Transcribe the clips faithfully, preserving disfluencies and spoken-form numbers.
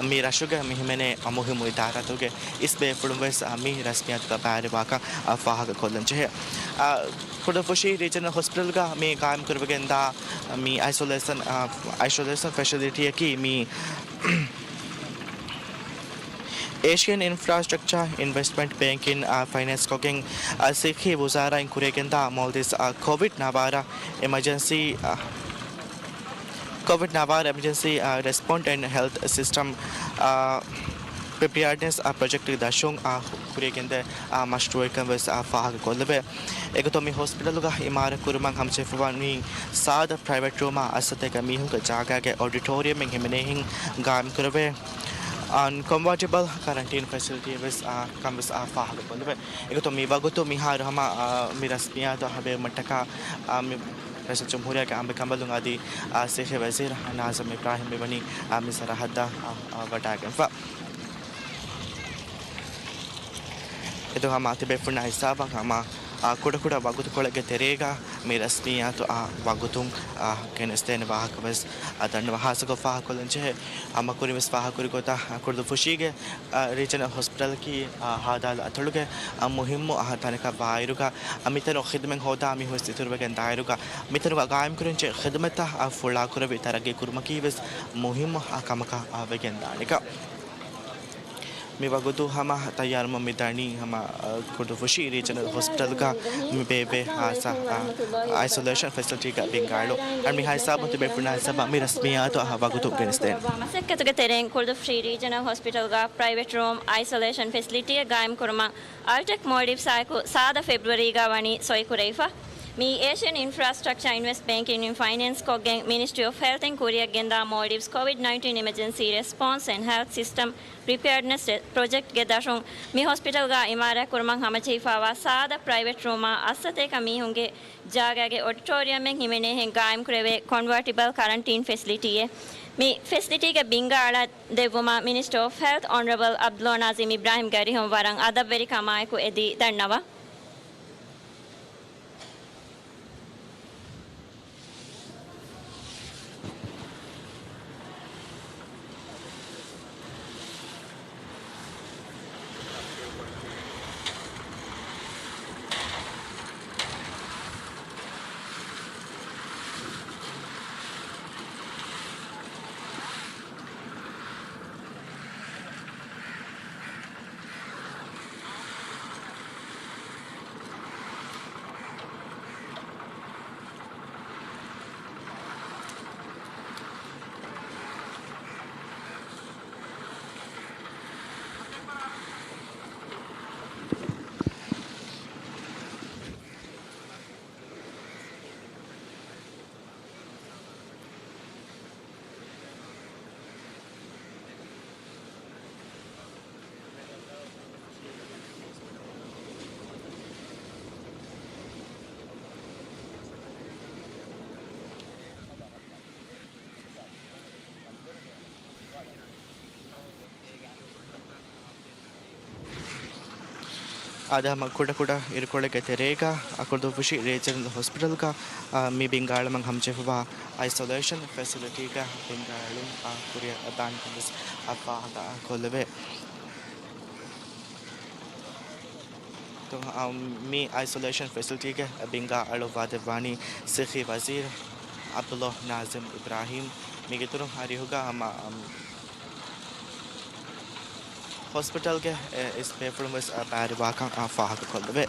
މި ރަށުގަ މި ހިމެނޭ މުހިއްމު އިދާރާތަކުގެ އިސް ބޭފުޅުން ވެސް މި ރަސްމިއްޔާތުތައް ބައިވެރިވާކަން ފާހަގަކޮށްލަން ޖެހޭ. ކުޑަފުށި ރީޖަނަލް ހޮސްޕިޓަލްގަ މި ގާއިމްކުރެވިގެންދާ މި އައިސޮލޭޝަން، އައިސޮލޭޝަން ފެސިލިޓީއަކީ މި އޭޝިއަން އިންފްރާސްޓްރަކްޗާ އިންވެސްޓްމަންޓް ބޭންކިން ފައިނޭންސްކޮށްގެން، ސިއްހީ ވުޒާރާއިން ކުރިޔަށްގެންދާ މޯލްޑިވްސް ކޮވިޑް ނަވާރަ އެމަޖެންސީ، ކޮވިޑް ނަވާރަ އެމަޖެންސީ ރެސްޕޮންޑް އެންޑް ހެލްތް ސިސްޓަމް ޕްރިޕެއާޑްނެސް ޕްރޮޖެކްޓްގެ ދަށުން ކުރިޔަށްގެންދާ މަޝްރޫއެއްކަން ވެސް ފާހަގަކޮށްލެވޭ. އެގޮތުން މި ހޮސްޕިޓަލުގަ އިމާރާތް ކުރުމަށް ހަމަޖެހިފަވާ މި ސާދަ ޕްރައިވެޓް ރޫމާ އަށްސަތޭކަ މީހުންގެ ޖާގާގެ އޮޑިޓޯރިއަމެއް ހިމެނޭހެން ގާއިމްކުރެވޭ. ކޮންވާޓިބަލް ކަރަންޓީން ފެސިލިޓީ ވެސް ކަން ވެސް ފާހަގަކޮށްލެވޭ. އެގޮތުން މި ވަގުތު މިހާރު ހަމަ މި ރަސްމިއްޔާތު ހަވޭ މައްޓަކާ މި ރައީސުލްޖުމްހޫރިއްޔާގެ އަނބިކަނބަލުން އަދި ސިއްހީ ވަޒީރު ނާޒިމް އިބްރާހިމް މިވަނީ މި ސަރަހައްދަށް ވަޑައިގެންފަ. އެދު ހަމަ ތިބޭފުޅުންނާ ހިސާބަށް ހަމަ ކުޑަކުޑަ ވަގުތުކޮޅެއްގެ ތެރޭގަ މި ރަސްމިއްޔާތު ވަގުތުން ގެނެސްދޭނެ ވާހަކަ ވެސް ދަންނަވާ. ހާއްސަކޮށް ފާހަގަކޮށްލަން ޖެހޭ، ހަމަ ކުރިން ވެސް ފާހަގަކުރި ގޮތަށް ކުޑަފުށީގެ ރީޖަނަލް ހޮސްޕިޓަލަކީ ހައްދާލާ އަތޮޅުގެ މުހިއްމު ތަނަކަށް ވާއިރުގަ، މިތަނު ޚިދުމަތް ހޯދާ މީހުން ވެސް އިތުރުވެގެން ދާއިރުގަ، މިތަނުގަ ގާއިމްކުރަންޖެހޭ ޚިދުމަތްތައް ފުޅާކުރެވި ތަރައްގީ ކުރުމަކީ ވެސް މުހިއްމު ކަމަކަށް ވެގެންދާނެކަން. މި ވަގުތު ހަމަ ތައްޔާރުވަމުން މިދަނީ ހަމަ ކުޑަފުށި ރީޖަނަލް ހޮސްޕިޓަލްގަ މި ބޭއްވޭ ހާއްސަ އައިސޮލޭޝަން ފެސިލިޓީގެ ބިންގާޅު. އަދި މިހާ ހިސާބުން ތިބޭފުޅުންނާ ހިސާބަށް މި ރަސްމިއްޔާތު ވަގުތު ގެނެސްދޭން. މަސައްކަތުގެ ތެރެއިން ކުޑަފުށި ރީޖަނަލް ހޮސްޕިޓަލްގަ ޕްރައިވެޓް ރޫމް އައިސޮލޭޝަން ފެސިލިޓީއެއް ގާއިމްކުރުމަށް އަލްޓެކް މޯލްޑިވްސްއާއެކު ސާދަ ފެބްރުއަރީގަ ވަނީ ސޮއިކުރެވިފަ. މި އޭޝިއަން އިންފްރާސްޓްރަކްޗާ އިންވެސްޓް ބޭންކިން އިން ފައިނޭންސްކޮށްގެން މިނިސްޓްރީ އޮފް ހެލްތްއިން ކުރިޔަށްގެންދާ މޯލްޑިވްސް ކޮވިޑް ނައިންޓީން އިމަޖެންސީ ރެސްޕޮންސް އެންޑް ހެލްތް ސިސްޓަމް ޕްރިޕެއާޑްނެސް ޕްރޮޖެކްޓްގެ ދަށުން މި ހޮސްޕިޓަލްގަ އިމާރާތްކުރުމަށް ހަމަޖެހިފައިވާ ސާދަ ޕްރައިވެޓް ރޫމާ އަށްސަތޭކަ މީހުންގެ ޖާގާގެ އޮޑިޓޯރިއަމެއް ހިމެނޭހެން ގާއިމްކުރެވޭ ކޮންވާޓިބަލް ކަރަންޓީން ފެސިލިޓީއެއް. މި ފެސިލިޓީގެ ބިންގާ އަޅާ ދެއްވުމަށް މިނިސްޓަރ އޮފް ހެލްތް އޮނަރަބަލް އަބްދުﷲ ނާޒިމް އިބްރާހިމްގެ އަރިހުން ވަރަށް އަދަބްވެރިކަމާއެކު އެދި ދަންނަވަން. އާދެ، ހަމަ ކުޑަކުޑަ އިރުކޮޅެއްގެ ތެރޭގަ ކުޑަފުށި ރީޖަނަލް ހޮސްޕިޓަލްގަ، އާ، މި ބިންގާޅުމަށް ހަމަޖެހިފައިވާ އައިސޮލޭޝަން ފެސިލިޓީގަ ބިންގާ އެޅުން، އާ، ކުރިއަށް ދާނެކަން ވެސް ފާހަގަކޮށްލެވޭ. މި އައިސޮލޭޝަން ފެސިލިޓީގެ ބިންގާ އަޅުއްވާދެއްވާނީ ސިއްހީ ވަޒީރު އަބްދުﷲ ނާޒިމް އިބްރާހިމް. މީގެ އިތުރުން އަރިހުގަ ހަމަ ހޮސްޕިޓަލްގެ އިސް ބޭފުޅުން ވެސް ބައިވެރިވާކަން ފާހަގަކޮށްލެވޭ.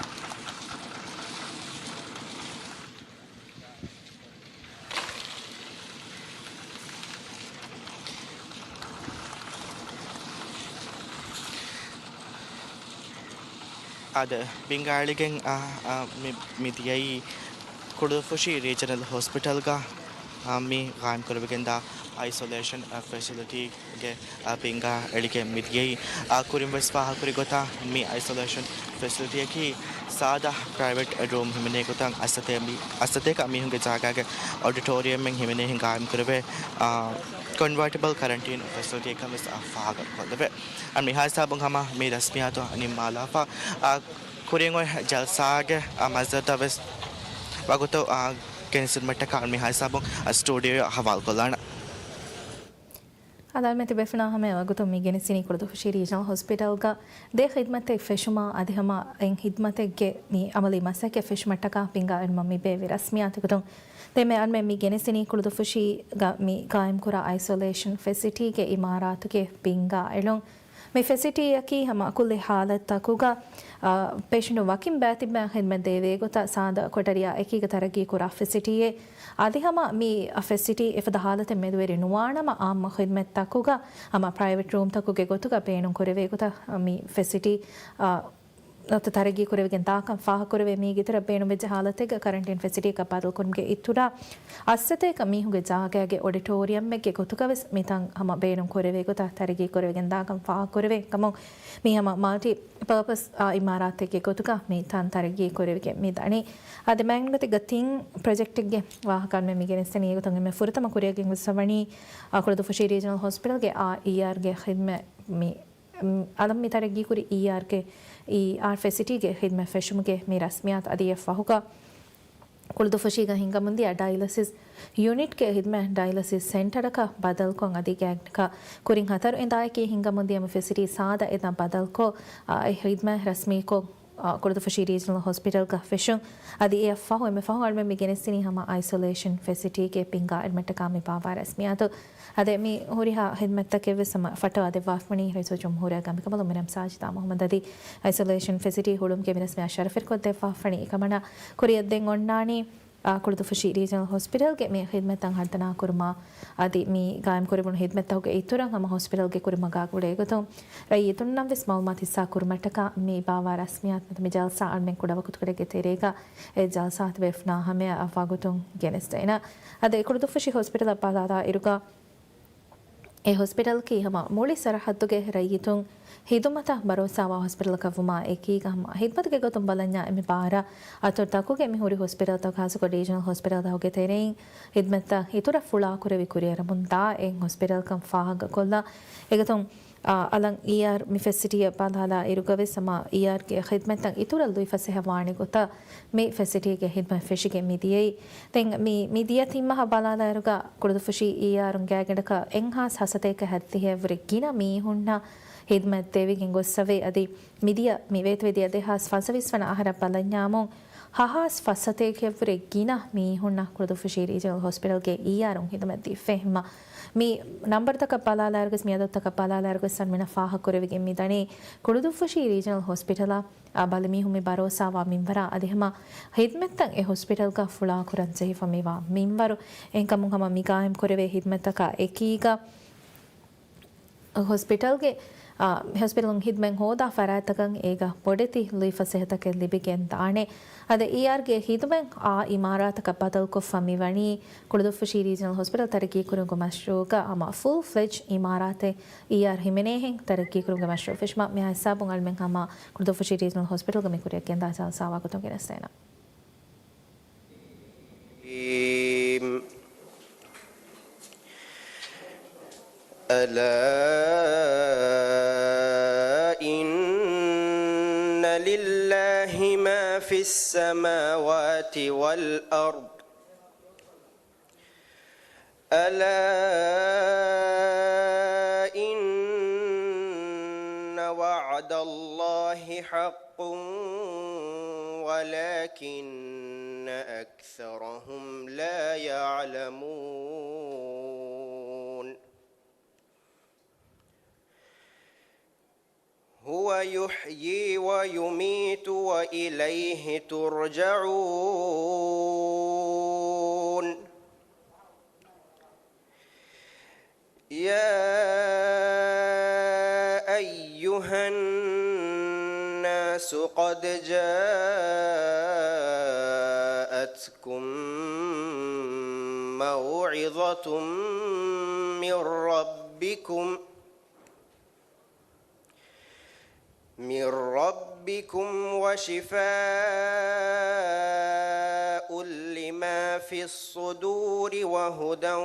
އާދެ، ބިންގާ އެޅިގެން، އާ، އާ، މި، މި ދިޔައީ ކުޑަފުށި ރީޖަނަލް ހޮސްޕިޓަލްގަ، އާ، މި ގާއިމްކުރެވިގެންދާ އައިސޮލޭޝަން، އާ، ފެސިލިޓީގެ، އާ، ބިންގާ އެޅިގެން މި ދިޔައީ. އާ، ކުރިން ވެސް ފާހަގަކުރި ގޮތަށް މި އައިސޮލޭޝަން ފެސިލިޓީއަކީ ސާދާ ޕްރައިވެޓް ރޫމް ހިމެނޭ ގޮތަށް އައްސަތޭ މީ-، އައްސަތޭކަ މީހުންގެ ޖާގާގެ އޮޑިޓޯރިއަމެއް ހިމެނޭހެން ގާއިމްކުރެވޭ، އާ، ކޮންވާޓިބަލް ކަރަންޓީން ފެސިލިޓީއެއްކަން ވެސް، އާ، ފާހަގަކޮށްލެވޭ. އަ، މިހާ ހިސާބުން ހަމަ މި ރަސްމިއްޔާތު ނިންމާލާފަ، އާ، ކުރިން އޮތް ޖަލްސާގެ، އާ، މަންޒަރުތައް ވެސް ވަގުތު، އާ، ގެނެސްދިނުމަށްޓަކާ މިހާ ހިސާބުން، އާ، ސްޓޫޑިއޯއަށް ހަވާލުކޮށްލާނަން. އަލަށް މި ތިބޭފުޅާ ހަމަޔަށް ވަގުތުން މި ގެނެސްދިނީ ކުޅުދުފުށި ރީޖަނަލް ހޮސްޕިޓަލްގަ ދޭ ޚިދްމަތެއް ފެށުމާ އަދި ހަމަ އެ ޚިދްމަތެއްގެ މި އަމަލީ މަސައްކަތް ފެށުމަށްޓަކާ ފިންގާ އިލްމަށް މި ބޭއްވި ރަސްމިއްޔާތުގެ ގޮތުން. ދެން މި އަންމެ މި ގެނެސްދިނީ ކުޅުދުފުށީގަ މި ގާއިމްކުރާ އައިސޮލޭޝަން ފެސިޓީގެ އިމާރާތުގެ ފިންގާ އެޅުން. މި ފެސިޓީއަކީ ހަމަ ކުއްލި ހާލަތްތަކުގަ، އާ، ޕޭޝަންޓުން ވަކިން ބައިތިއްބައި ޚިދްމަތް ދޭވޭ ގޮތަށް ސާދަ ކޮޓަރިއާ އެކީގަ ތަރައްގީ ކުރާ ފެސިޓީއެއް. އަދި ހަމަ މި ފެސިޓީ އެފަދަ ހާލަތެއް މެދުވެރި ނުވާނަމަ އާއްމު ޚިދްމަތްތަކުގަ ހަމަ ޕްރައިވެޓް ރޫމްތަކުގެ ގޮތުގަ ބޭނުން ކުރެވޭ ގޮތަށް މި ފެސިޓީ، އާ، ތަރައްގީ ކުރެވިގެން ދާކަން ފާހަގަކުރެވޭ. މީގެ އިތުރަށް ބޭނުންވެއްޖެ ހާލަތެއްގަ ކަރަންޓީން ފެސިޓީއަކަށް ބަދަލުކުރުމުގެ އިތުރަށް އަށްސަތޭކަ މީހުންގެ ޖާގައިގެ އޮޑިޓޯރިއަމެއްގެ ގޮތުގަވެސް މިތަން ހަމަ ބޭނުން ކުރެވޭ ގޮތަށް ތަރައްގީ ކުރެވިގެން ދާކަން ފާހަގަކުރެވޭ ކަމުން މީ ހަމަ މަލްޓި ޕާޕަސް އާ އިމާރާތެއްގެ ގޮތުގަ މި ތަން ތަރައްގީ ކުރެވިގެން މި ދަނީ. އަދި މައިންގޮތެއްގަ ތިން ޕްރޮޖެކްޓެއްގެ ވާހަކަ އަންމެ މި ގެނެސްދެނީ އެގޮތުން އެންމެ ފުރަތަމަ ކުރިއަށް ގެންގޮސްފަވަނީ، އާ، ކުޅުދުފުށި ރީޖަނަލް ހޮސްޕިޓަލްގެ އާ އީއާރްގެ ޚިދްމަތް މި، އަލަށް މި ތަރައްގީކުރި އީއާރްގެ، އީއާރް ފެސިޓީގެ ޚިދްމަތް ފެށުމުގެ މި ރަސްމިއްޔާތު އަދި އެއަށްފަހުގަ ކުޅުދުފުށީގަ ހިންގަމުންދިޔަ ޑައިލަސިސް ޔުނިޓްގެ ޚިދްމަތް ޑައިލަސިސް ސެންޓަރަކަށް ބަދަލުކޮށް އަދި ގާތްގަނޑަކަށް ކުރިން ހަތަރު އެނދާއެކީ ހިންގަމުންދިޔަ މި ފެސިޓީ ސާދަ އެދަށް ބަދަލުކޮށް، އާ، އެ ޚިދްމަތް ރަސްމީކޮށް، އާ، ކުޅުދުފުށި ރީޖަނަލް ހޮސްޕިޓަލްގަ ފެށުން. އަދި އެއަށްފަހު އެންމެ ފަހުން އަޅުމެން މި ގެނެސްދިނީ ހަމަ އައިސޮލޭޝަން ފެސިޓީގެ ފިންގާ އެޅުމަށްޓަކާ މި ބާއްވާ ރަސްމިއްޔާތު. އަދި މި ހުރިހާ ޚިދްމަތްތަކެއްވެސް ހަމަ ފައްޓަވާ ދެއްވާފަވަނީ ރައީސުލްޖުމްހޫރިއްޔާގެ އަނބިކަނބަލު މިރަމް ސާޖިދާ މުހައްމަދު އަލީ. އައިސޮލޭޝަން ފެސިޓީ ހުޅުވުމުގެ މި ރަސްމިއްޔާ ޝަރަފްވެރިކޮށްދެއްވާފަވަނީ. އެކަމަނާ ކުރިއަށް ދެން އޮންނާނީ، އާ، ކުޅުދުފުށި ރީޖަނަލް ހޮސްޕިޓަލްގެ މި ޚިދްމަތްތައް ހަރުދަނާ ކުރުމާ އަދި މި ގާއިމްކުރެވުނު ޚިދްމަތްތަކުގެ އިތުރަށް ހަމަ ހޮސްޕިޓަލްގެ ކުރިމަގާ ގުޅޭ ގޮތުން ރައްޔިތުންނަށްވެސް މައުލޫމާތު ހިއްސާ ކުރުމަށްޓަކާ މި ބާއްވާ ރަސްމިއްޔާތު މި ޖަލްސާ އަޅުމެން ކުޑަ ވަގުތުކޮޅެއްގެ ތެރޭގަ އެ ޖަލްސާ ތިބޭފުޅާ ހަމަޔަށް އަށް ވަގުތުން ގެނެސްދޭނަ. އަދި ކުޅުދުފުށި ހޮސްޕިޓަލަށް ބަލާލާ އިރުގަ އެ ހޮސްޕިޓަލަކީ ހަމަ މުޅި ސަރަހައްދުގެ ރައްޔިތުން ހިދުމަތަށް ބަރޯސާވާ ހޮސްޕިޓަލަކަށްވުމާ އެކީގަ ހަމަ ހިދުމަތުގެ ގޮތުން ބަލަންޏާ އެންމެ ބާރަށް އަތޮޅުތަކުގެ މި ހުރި ހޮސްޕިޓަލްތަކު ޚާއްސަކޮށް ރީޖަނަލް ހޮސްޕިޓަލްތަކުގެ ތެރެއިން ހިދުމަތްތައް އިތުރަށް ފުޅާކުރެވި ކުރިއަރަމުން ދާ އެއް ހޮސްޕިޓަލްކަން ފާހަގަކޮށްލާ. އެގޮތުން، އާ، އަލަށް އީއާރް މި ފެސިޓީއަށް ބަލާލާ އިރުގަވެސް ހަމަ އީއާރްގެ ޚިދުމަތްތައް އިތުރަށް ލުއިފަސޭހަވާނެ ގޮތަށް މި ފެސިޓީގެ ހިދުމަތް ފެށިގެން މި ދިޔައީ. ދެން މި، މި ދިޔަ ތިން މަހަށް ބަލާލާއިރުގަ ކުޅުދުފުށި އީއާރުން ގާތްގަނޑަކަށް އެއްހާސް ހަސަތޭކަ ހަތްދިހައެއްވުރެ ގިނަ މީހުންނަށް ހިދުމަތް ދެވިގެން ގޮއްސަވޭ. އަދި މިދިޔަ، މި ވޭތުވެދިޔަ ދެހާސް ފަންސަވީސް ވަނަ އަހަރަށް ބަލަންޏާމުން ހަހާސް ފަސްސަތޭކައެއްވުރެ ގިނަ މީހުންނަށް ކުޅުދުފުށި ރީޖަނަލް ހޮސްޕިޓަލްގެ އީއާރުން ހިދުމަތް ދީފަ ހިމަ. މި ނަންބަރުތަކަށް ބަލާލާއިރުގަސް، މި އަދަދުތަކަށް ބަލާލާއިރުގަސް އަންމެނަށް ފާހަގަކުރެވިގެން މި ދަނީ ކުޅުދުފުށި ރީޖަނަލް ހޮސްޕިޓަލަށް އާ، ބަލިމީހުން މި ބަރޯސާވާ މިންވަރާ އަދި ހަމަ ހިދުމަތްތައް އެ ހޮސްޕިޓަލްގަ ފުޅާކުރަން ޖެހިފަ މިވާ މިންވަރު. އެހެންކަމުން ހަމަ މި ގާއިމް ކުރެވޭ ހިދުމަތްތަކާ އެކީގަ ހޮސްޕިޓަލްގެ، އާ، ހޮސްޕިޓަލުން ހިދުމަތް ހޯދާ ފަރާތްތަކަށް އޭގަ ބޮޑެތި ލުއިފަސޭހަތަކެއް ލިބިގެން ދާނެ. އަދި އީއާރްގެ ހިދުމަތް އާ އިމާރާތަކަށް ބަދަލުކޮށްފަ މިވަނީ ކުޅުދުއްފުށި ރީޖަނަލް ހޮސްޕިޓަލް ތަރައްގީކުރުމުގެ މަޝްރޫއުގަ ހަމަ ފުލް ފްލެޖް އިމާރާތެއް އީއާރް ހިމެނޭހެން ތަރައްގީކުރުމުގެ މަޝްރޫއު ފެށުމަށް. މިއާ ހިސާބުން އަޅުމެން ހަމަ ކުޅުދުއްފުށި ރީޖަނަލް ހޮސްޕިޓަލްގަ މި ކުރިއަށް ގެންދާ ޖަލްސާ ވަގުތުން ގެނެސްދޭނަ. ألا إن لله ما في السماوات والأرض. ألا إن وعد الله حق ولكن أكثرهم لا يعلمون. هو يحيي ويميت وإليه ترجعون. يا أيها الناس قد جاءتكم موعظة من ربكم من ربكم وشفاء لما في الصدور وهدى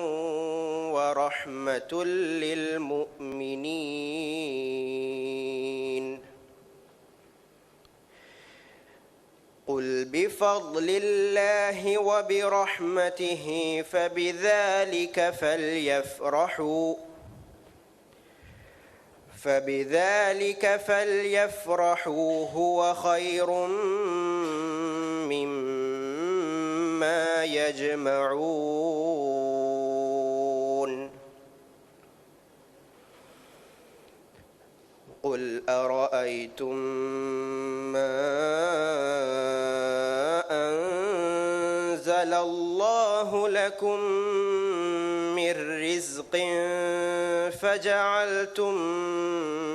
ورحمة للمؤمنين. قل بفضل الله وبرحمته فبذلك فليفرحوا فبذلك فليفرحوا هو خير مما يجمعون. قل أرأيتم ما أنزل الله لكم من رزق فجعلتم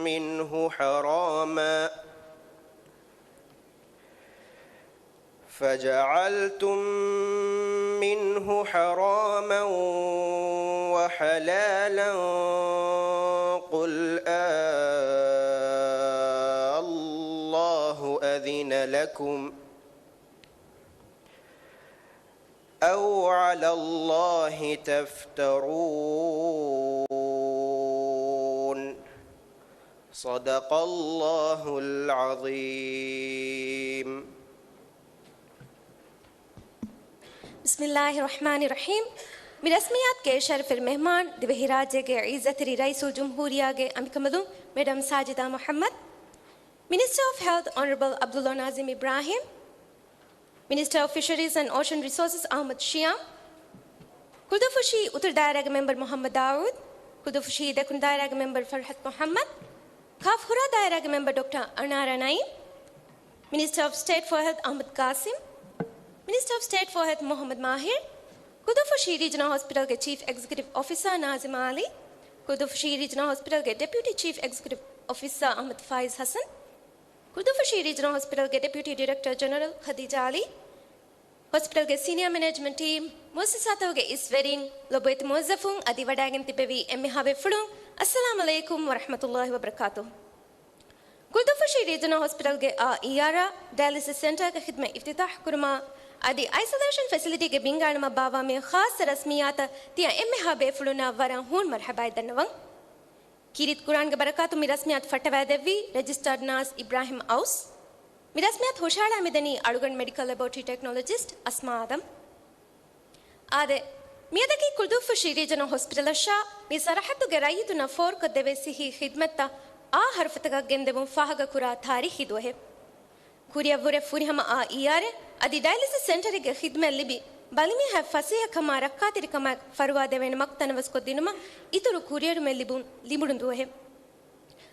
منه حراما فجعلتم منه حراما وحلالا قل آه الله أذن لكم أو على الله تفترون. صدق الله العظيم. ބިސްމިއްލާހި ރަޙްމާނި ރަޙީމް. މި ރަސްމިއްޔާތުގެ ޝަރަފުވެރި މެހްމާން، ދިވެހިރާއްޖޭގެ އިއްޒަތްތެރި ރައީސުލްޖުމްހޫރިއްޔާގެ އަނބިކަނބަލުން މެޑަމް ސާޖިދާ މުޙައްމަދު، މިނިސްޓަރ އޮފް ހެލްތް އޮނަރަބަލް ޢަބްދުﷲ ނާޒިމް އިބްރާހިމް، މިނިސްޓަރ އޮފް ފިޝަރީޒް އެންޑް އޯޝަން ރިސޯސަސް އަޙްމަދު ޝިޔާމް، ކުޅުދުއްފުށި އުތުރު ދާއިރާގެ މެމްބަރު މުޙައްމަދު ދާއޫދު، ކުޅުދުއްފުށި ދެކުނު ދާއިރާގެ މެމްބަރު ފަރްހަތު މުޙައްމަދު، ކާފް ހުރާ ދާއިރާގެ މެމްބަރު ޑޮކްޓަރ އަނާރާ ނައީމް، މިނިސްޓަރ އޮފް ސްޓޭޓް ފޯ ހެލްތް އަޙްމަދު ޤާސިމް، މިނިސްޓަރ އޮފް ސްޓޭޓް ފޯ ހެލްތް މުޙައްމަދު މާހިރު، ކުޅުދުއްފުށި ރީޖަނަލް ހޮސްޕިޓަލްގެ ޗީފް އެގްޒެކެޓިވް އޮފިސަރ ނާޒިމް އާލީ، ކުޅުދުއްފުށި ރީޖަނަލް ހޮސްޕިޓަލްގެ ޑެޕިއުޓީ ޗީފް އެގްޒެކެޓިވް އޮފިސަރ އަޙްމަދު ފާއިޒް ޙަސަން، ކުޅުދުއްފުށި ރީޖަނަލް ހޮސްޕިޓަލްގެ ޑެޕިއުޓީ ޑިރެކްޓަރ ޖެނެރަލް ޚަދީޖާ އަލީ، ހޮސްޕިޓަލްގެ ސީނިއާ މެނޭޖްމަންޓް ޓީމް، މުއައްސަސާތަކުގެ އިސްވެރިން، ލޮބުވެތި މުވައްޒަފުން އަދި ވަޑައިގެން ތިއްބެވި އެންމެހާ ބޭފުޅުން، އައްސަލާމް ޢަލައިކުމް ވަރަޙްމަތުﷲި ވަބަރަކާތުހު. ކުޅުދުއްފުށި ރީޖަނަލް ހޮސްޕިޓަލްގެ އާއީއާރ ޑަޔަލިސިސް ސެންޓަރގެ ޚިދުމަތް އިފްތިތާޙް ކުރުމާ އަދި އައިސޮލޭޝަން ފެސިލިޓީގެ ބިންގާނުމަށް ބާއްވާ މި ޚާއްޞަ ރަސްމިއްޔާތަށް ތިޔަ އެންމެހާ ބޭފުޅުންނަށް ވަރަށް ހޫނު މަރްޙަބާއެއް ދަންނަވަން. ކީރިތި ޤުރްއާންގެ ބަރަކާތުން މި ރަސްމިއްޔާތު ފައްޓަވައިދެއްވީ ރެޖިސްޓާޑް ނާސް އިބްރާހިމް އައުސް. މި ރަސްމިއްޔާތު ހުށަހަޅާ މިދަނީ އަޅުގަނޑު މެޑިކަލް ލެބޯޓްރީ ޓެކްނޮލޮޖިސްޓް އަސްމާ އާދަމް. އާދެ، މިއަދަކީ ކުޅުދުއްފުށި ރީޖަނަލް ހޮސްޕިޓަލަށާ މި ސަރަހައްދުގެ ރައްޔިތުންނަށް ފޯރުކޮށްދެވޭ ސިއްހީ ޚިދުމަތްތައް އާ ހަރުފަތަކަށް ގެންދެވުން ފާހަގަކުރާ ތާރީޚީ ދުވަހެއް. ކުރިއަށްވުރެ ފުރިހަމަ އާއީއާރެއް އަދި ޑަޔަލިސިސް ސެންޓަރެއްގެ ޚިދުމަތް ލިބި، ބަލިމީހާ ފަސޭހަކަމާ ރައްކާތެރިކަމާ ފަރުވާދެވޭނެ މަގު ތަނަވަސްކޮށްދިނުމަށް އިތުރު ކުރިއެރުމެއް ލިބުން، ލިބުނު ދުވަހެއް.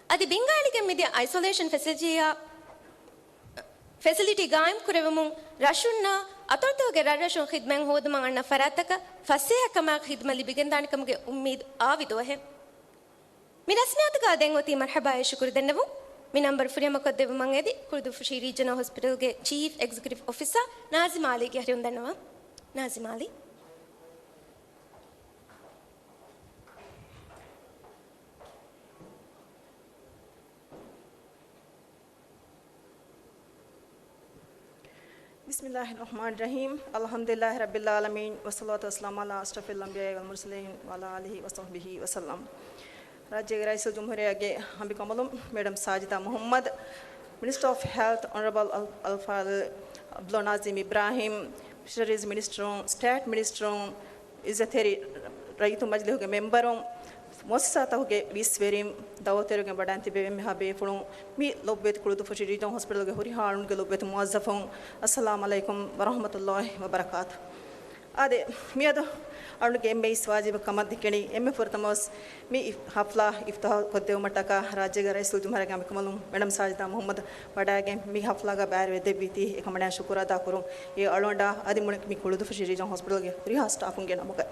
އަދި ބިންގާއެޅިގެން މިދިޔަ އައިސޮލޭޝަން ފެސިލިޓީއާ، ފެސިލިޓީ ގާއިމް ކުރެވެމުން ރަށުންނާ އަތޮޅުތަކުގެ ރަށްރަށުން ޚިދުމަތް ހޯދުމަށް އަންނަ ފަރާތްތަކަށް ފަސޭހަކަމާ ޚިދުމަތް ލިބިގެންދާނެކަމުގެ އުއްމީދު އާވި ދުވަހެއް. މި ރަސްމިއްޔާތުގަ ދެން އޮތީ މަރްޙަބާއަށް ޝުކުރު ދެންނެވުން. މި ނަންބަރު ފުރިހަމަކޮށްދެއްވުމަށް އެދި، ކުޅުދުއްފުށި ރީޖަނަލް ހޮސްޕިޓަލްގެ ޗީފް އެގްޒެކެޓިވް އޮފިސަރ ނާޒިމް އާލީގެ އަހަރެއް ދަންނަވަން. ނާޒިމް އާލީ. بسم الله الرحمن الرحيم. الحمد لله رب العالمين، والصلاة والسلام على أشرف الأنبياء والمرسلين وعلى آله وصحبه وسلم. ރާއްޖޭގެ ރައީސުލްޖުމްހޫރިއްޔާގެ އަނބިކަނބަލުން މެޑަމް ސާޖިދާ މުޙައްމަދު، މިނިސްޓަރ އޮފް ހެލްތް އޮނަރަބަލް އަލް، އަލްފާޟިލް ޢަބްދުﷲ ނާޒިމް އިބްރާހިމް، ފިޝަރީޒް މިނިސްޓަރުން، ސްޓޭޓް މިނިސްޓަރުން، އިއްޒަތްތެރި ރައްޔިތު މަޖިލީހުގެ މެމްބަރުން، މުއައްސަސާތަކުގެ އިސްވެރިން، ދައުވަތުތެރިގެން ވަޑައިން ތިބެވި އެންމެހާ ބޭފުޅުން، މި ލޮބުވެތި ކުޅުދުއްފުށި ރީޖަނަލް ހޮސްޕިޓަލްގެ ހުރިހާ އަޅުންގެ ލޮބުވެތި މުވައްޒަފުން، އައްސަލާމް ޢަލައިކުމް ވަރަޙްމަތުﷲި ވަބަރަކާތު. އާދެ، މިއަދު އަޅުގެ އެންމެ އިސް ވާޖިބު ކަމަށް ދެކެނީ، އެންމެ ފުރަތަމަވެސް މި އިފް، ހަފްލާ އިފްތިތާޙު ކޮށްދެވުމަށްޓަކާ، ރާއްޖޭގެ ރައީސުލްޖުމްހޫރިއްޔާގެ އަނބިކަނބަލުން މެޑަމް ސާޖިދާ މުޙައްމަދު ވަޑައިގެން މި ހަފްލާގަ ބައިވެރިވެދެއްވީތީ، އެކަމަނާ ޝުކުރު އަދާކުރުން އެ އަޅުގަނޑާ އަދި މުޅި މި ކުޅުދުއްފުށި ރީޖަނަލް ހޮސްޕިޓަލްގެ ހުރިހާ ސްޓާފުންގެ ނަމުގައި.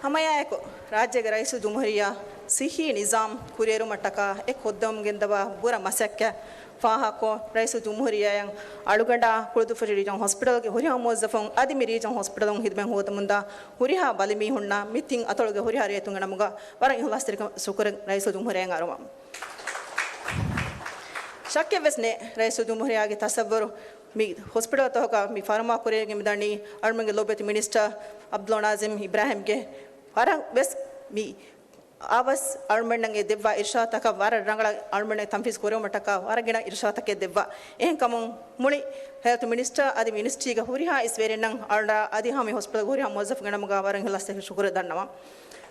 ހަމައެއާއެކު، ރާއްޖޭގެ ރައީސުލްޖުމްހޫރިއްޔާ ސިއްހީ ނިޒާމް ކުރިއެރުމަށްޓަކާ އެ ކޮށްދެމުން ގެންދަވާ ބުރަ މަސައްކަތް ފާހަގަކޮށް، ރައީސުލްޖުމްހޫރިއްޔާއަށް އަޅުގަނޑާ ކުޅުދުއްފުށި ރީޖަނަލް ހޮސްޕިޓަލްގެ ހުރިހާ މުވައްޒަފުން އަދި މި ރީޖަނަލް ހޮސްޕިޓަލުން ޚިދުމަތް ހޯދަމުންދާ ހުރިހާ ބަލިމީހުންނާ މި ތިން އަތޮޅުގެ ހުރިހާ ރައްޔިތުންގެ ނަމުގަ ވަރަށް އިޚްލާޞްތެރިކަމަށް ޝުކުރެއް ރައީސުލްޖުމްހޫރިއްޔާއަށް އަރުވަމު. ޝައްކެއްވެސް ނެތް، ރައީސުލްޖުމްހޫރިއްޔާގެ ތަޞައްވުރު މި ހޮސްޕިޓަލްތަކުގަ މި ފަރުމާ ކުރިއަށް މިދަނީ އަޅުމެންގެ ލޮބުވެތި މިނިސްޓަރ ޢަބްދުﷲ ނާޒިމް އިބްރާހިމްގެ ވަރަށް ވެސް މި އަވަސް އަޅުމެންނަށް އެ ދެއްވާ އިރްޝާދުތަކަށް ވަރަށް ރަނގަޅަށް އަޅުމެންނަށް ތަންފީޒު ކުރެވުމަށްޓަކާ ވަރަށް ގިނަ އިރްޝާދުތަކެއް ދެއްވާ. އެހެންކަމުން މުޅި ހެލްތު މިނިސްޓަރ އަދި މިނިސްޓްރީގެ ހުރިހާ އިސްވެރިންނަށް އަޅުގަނޑާ އަދި ހަމަ މި ހޮސްޕިޓަލްގެ ހުރިހާ މުވައްޒަފުންގެ ނަމުގަ ވަރަށް އިޚްލާޞްތެރި ޝުކުރެއް ދަންނަވަން.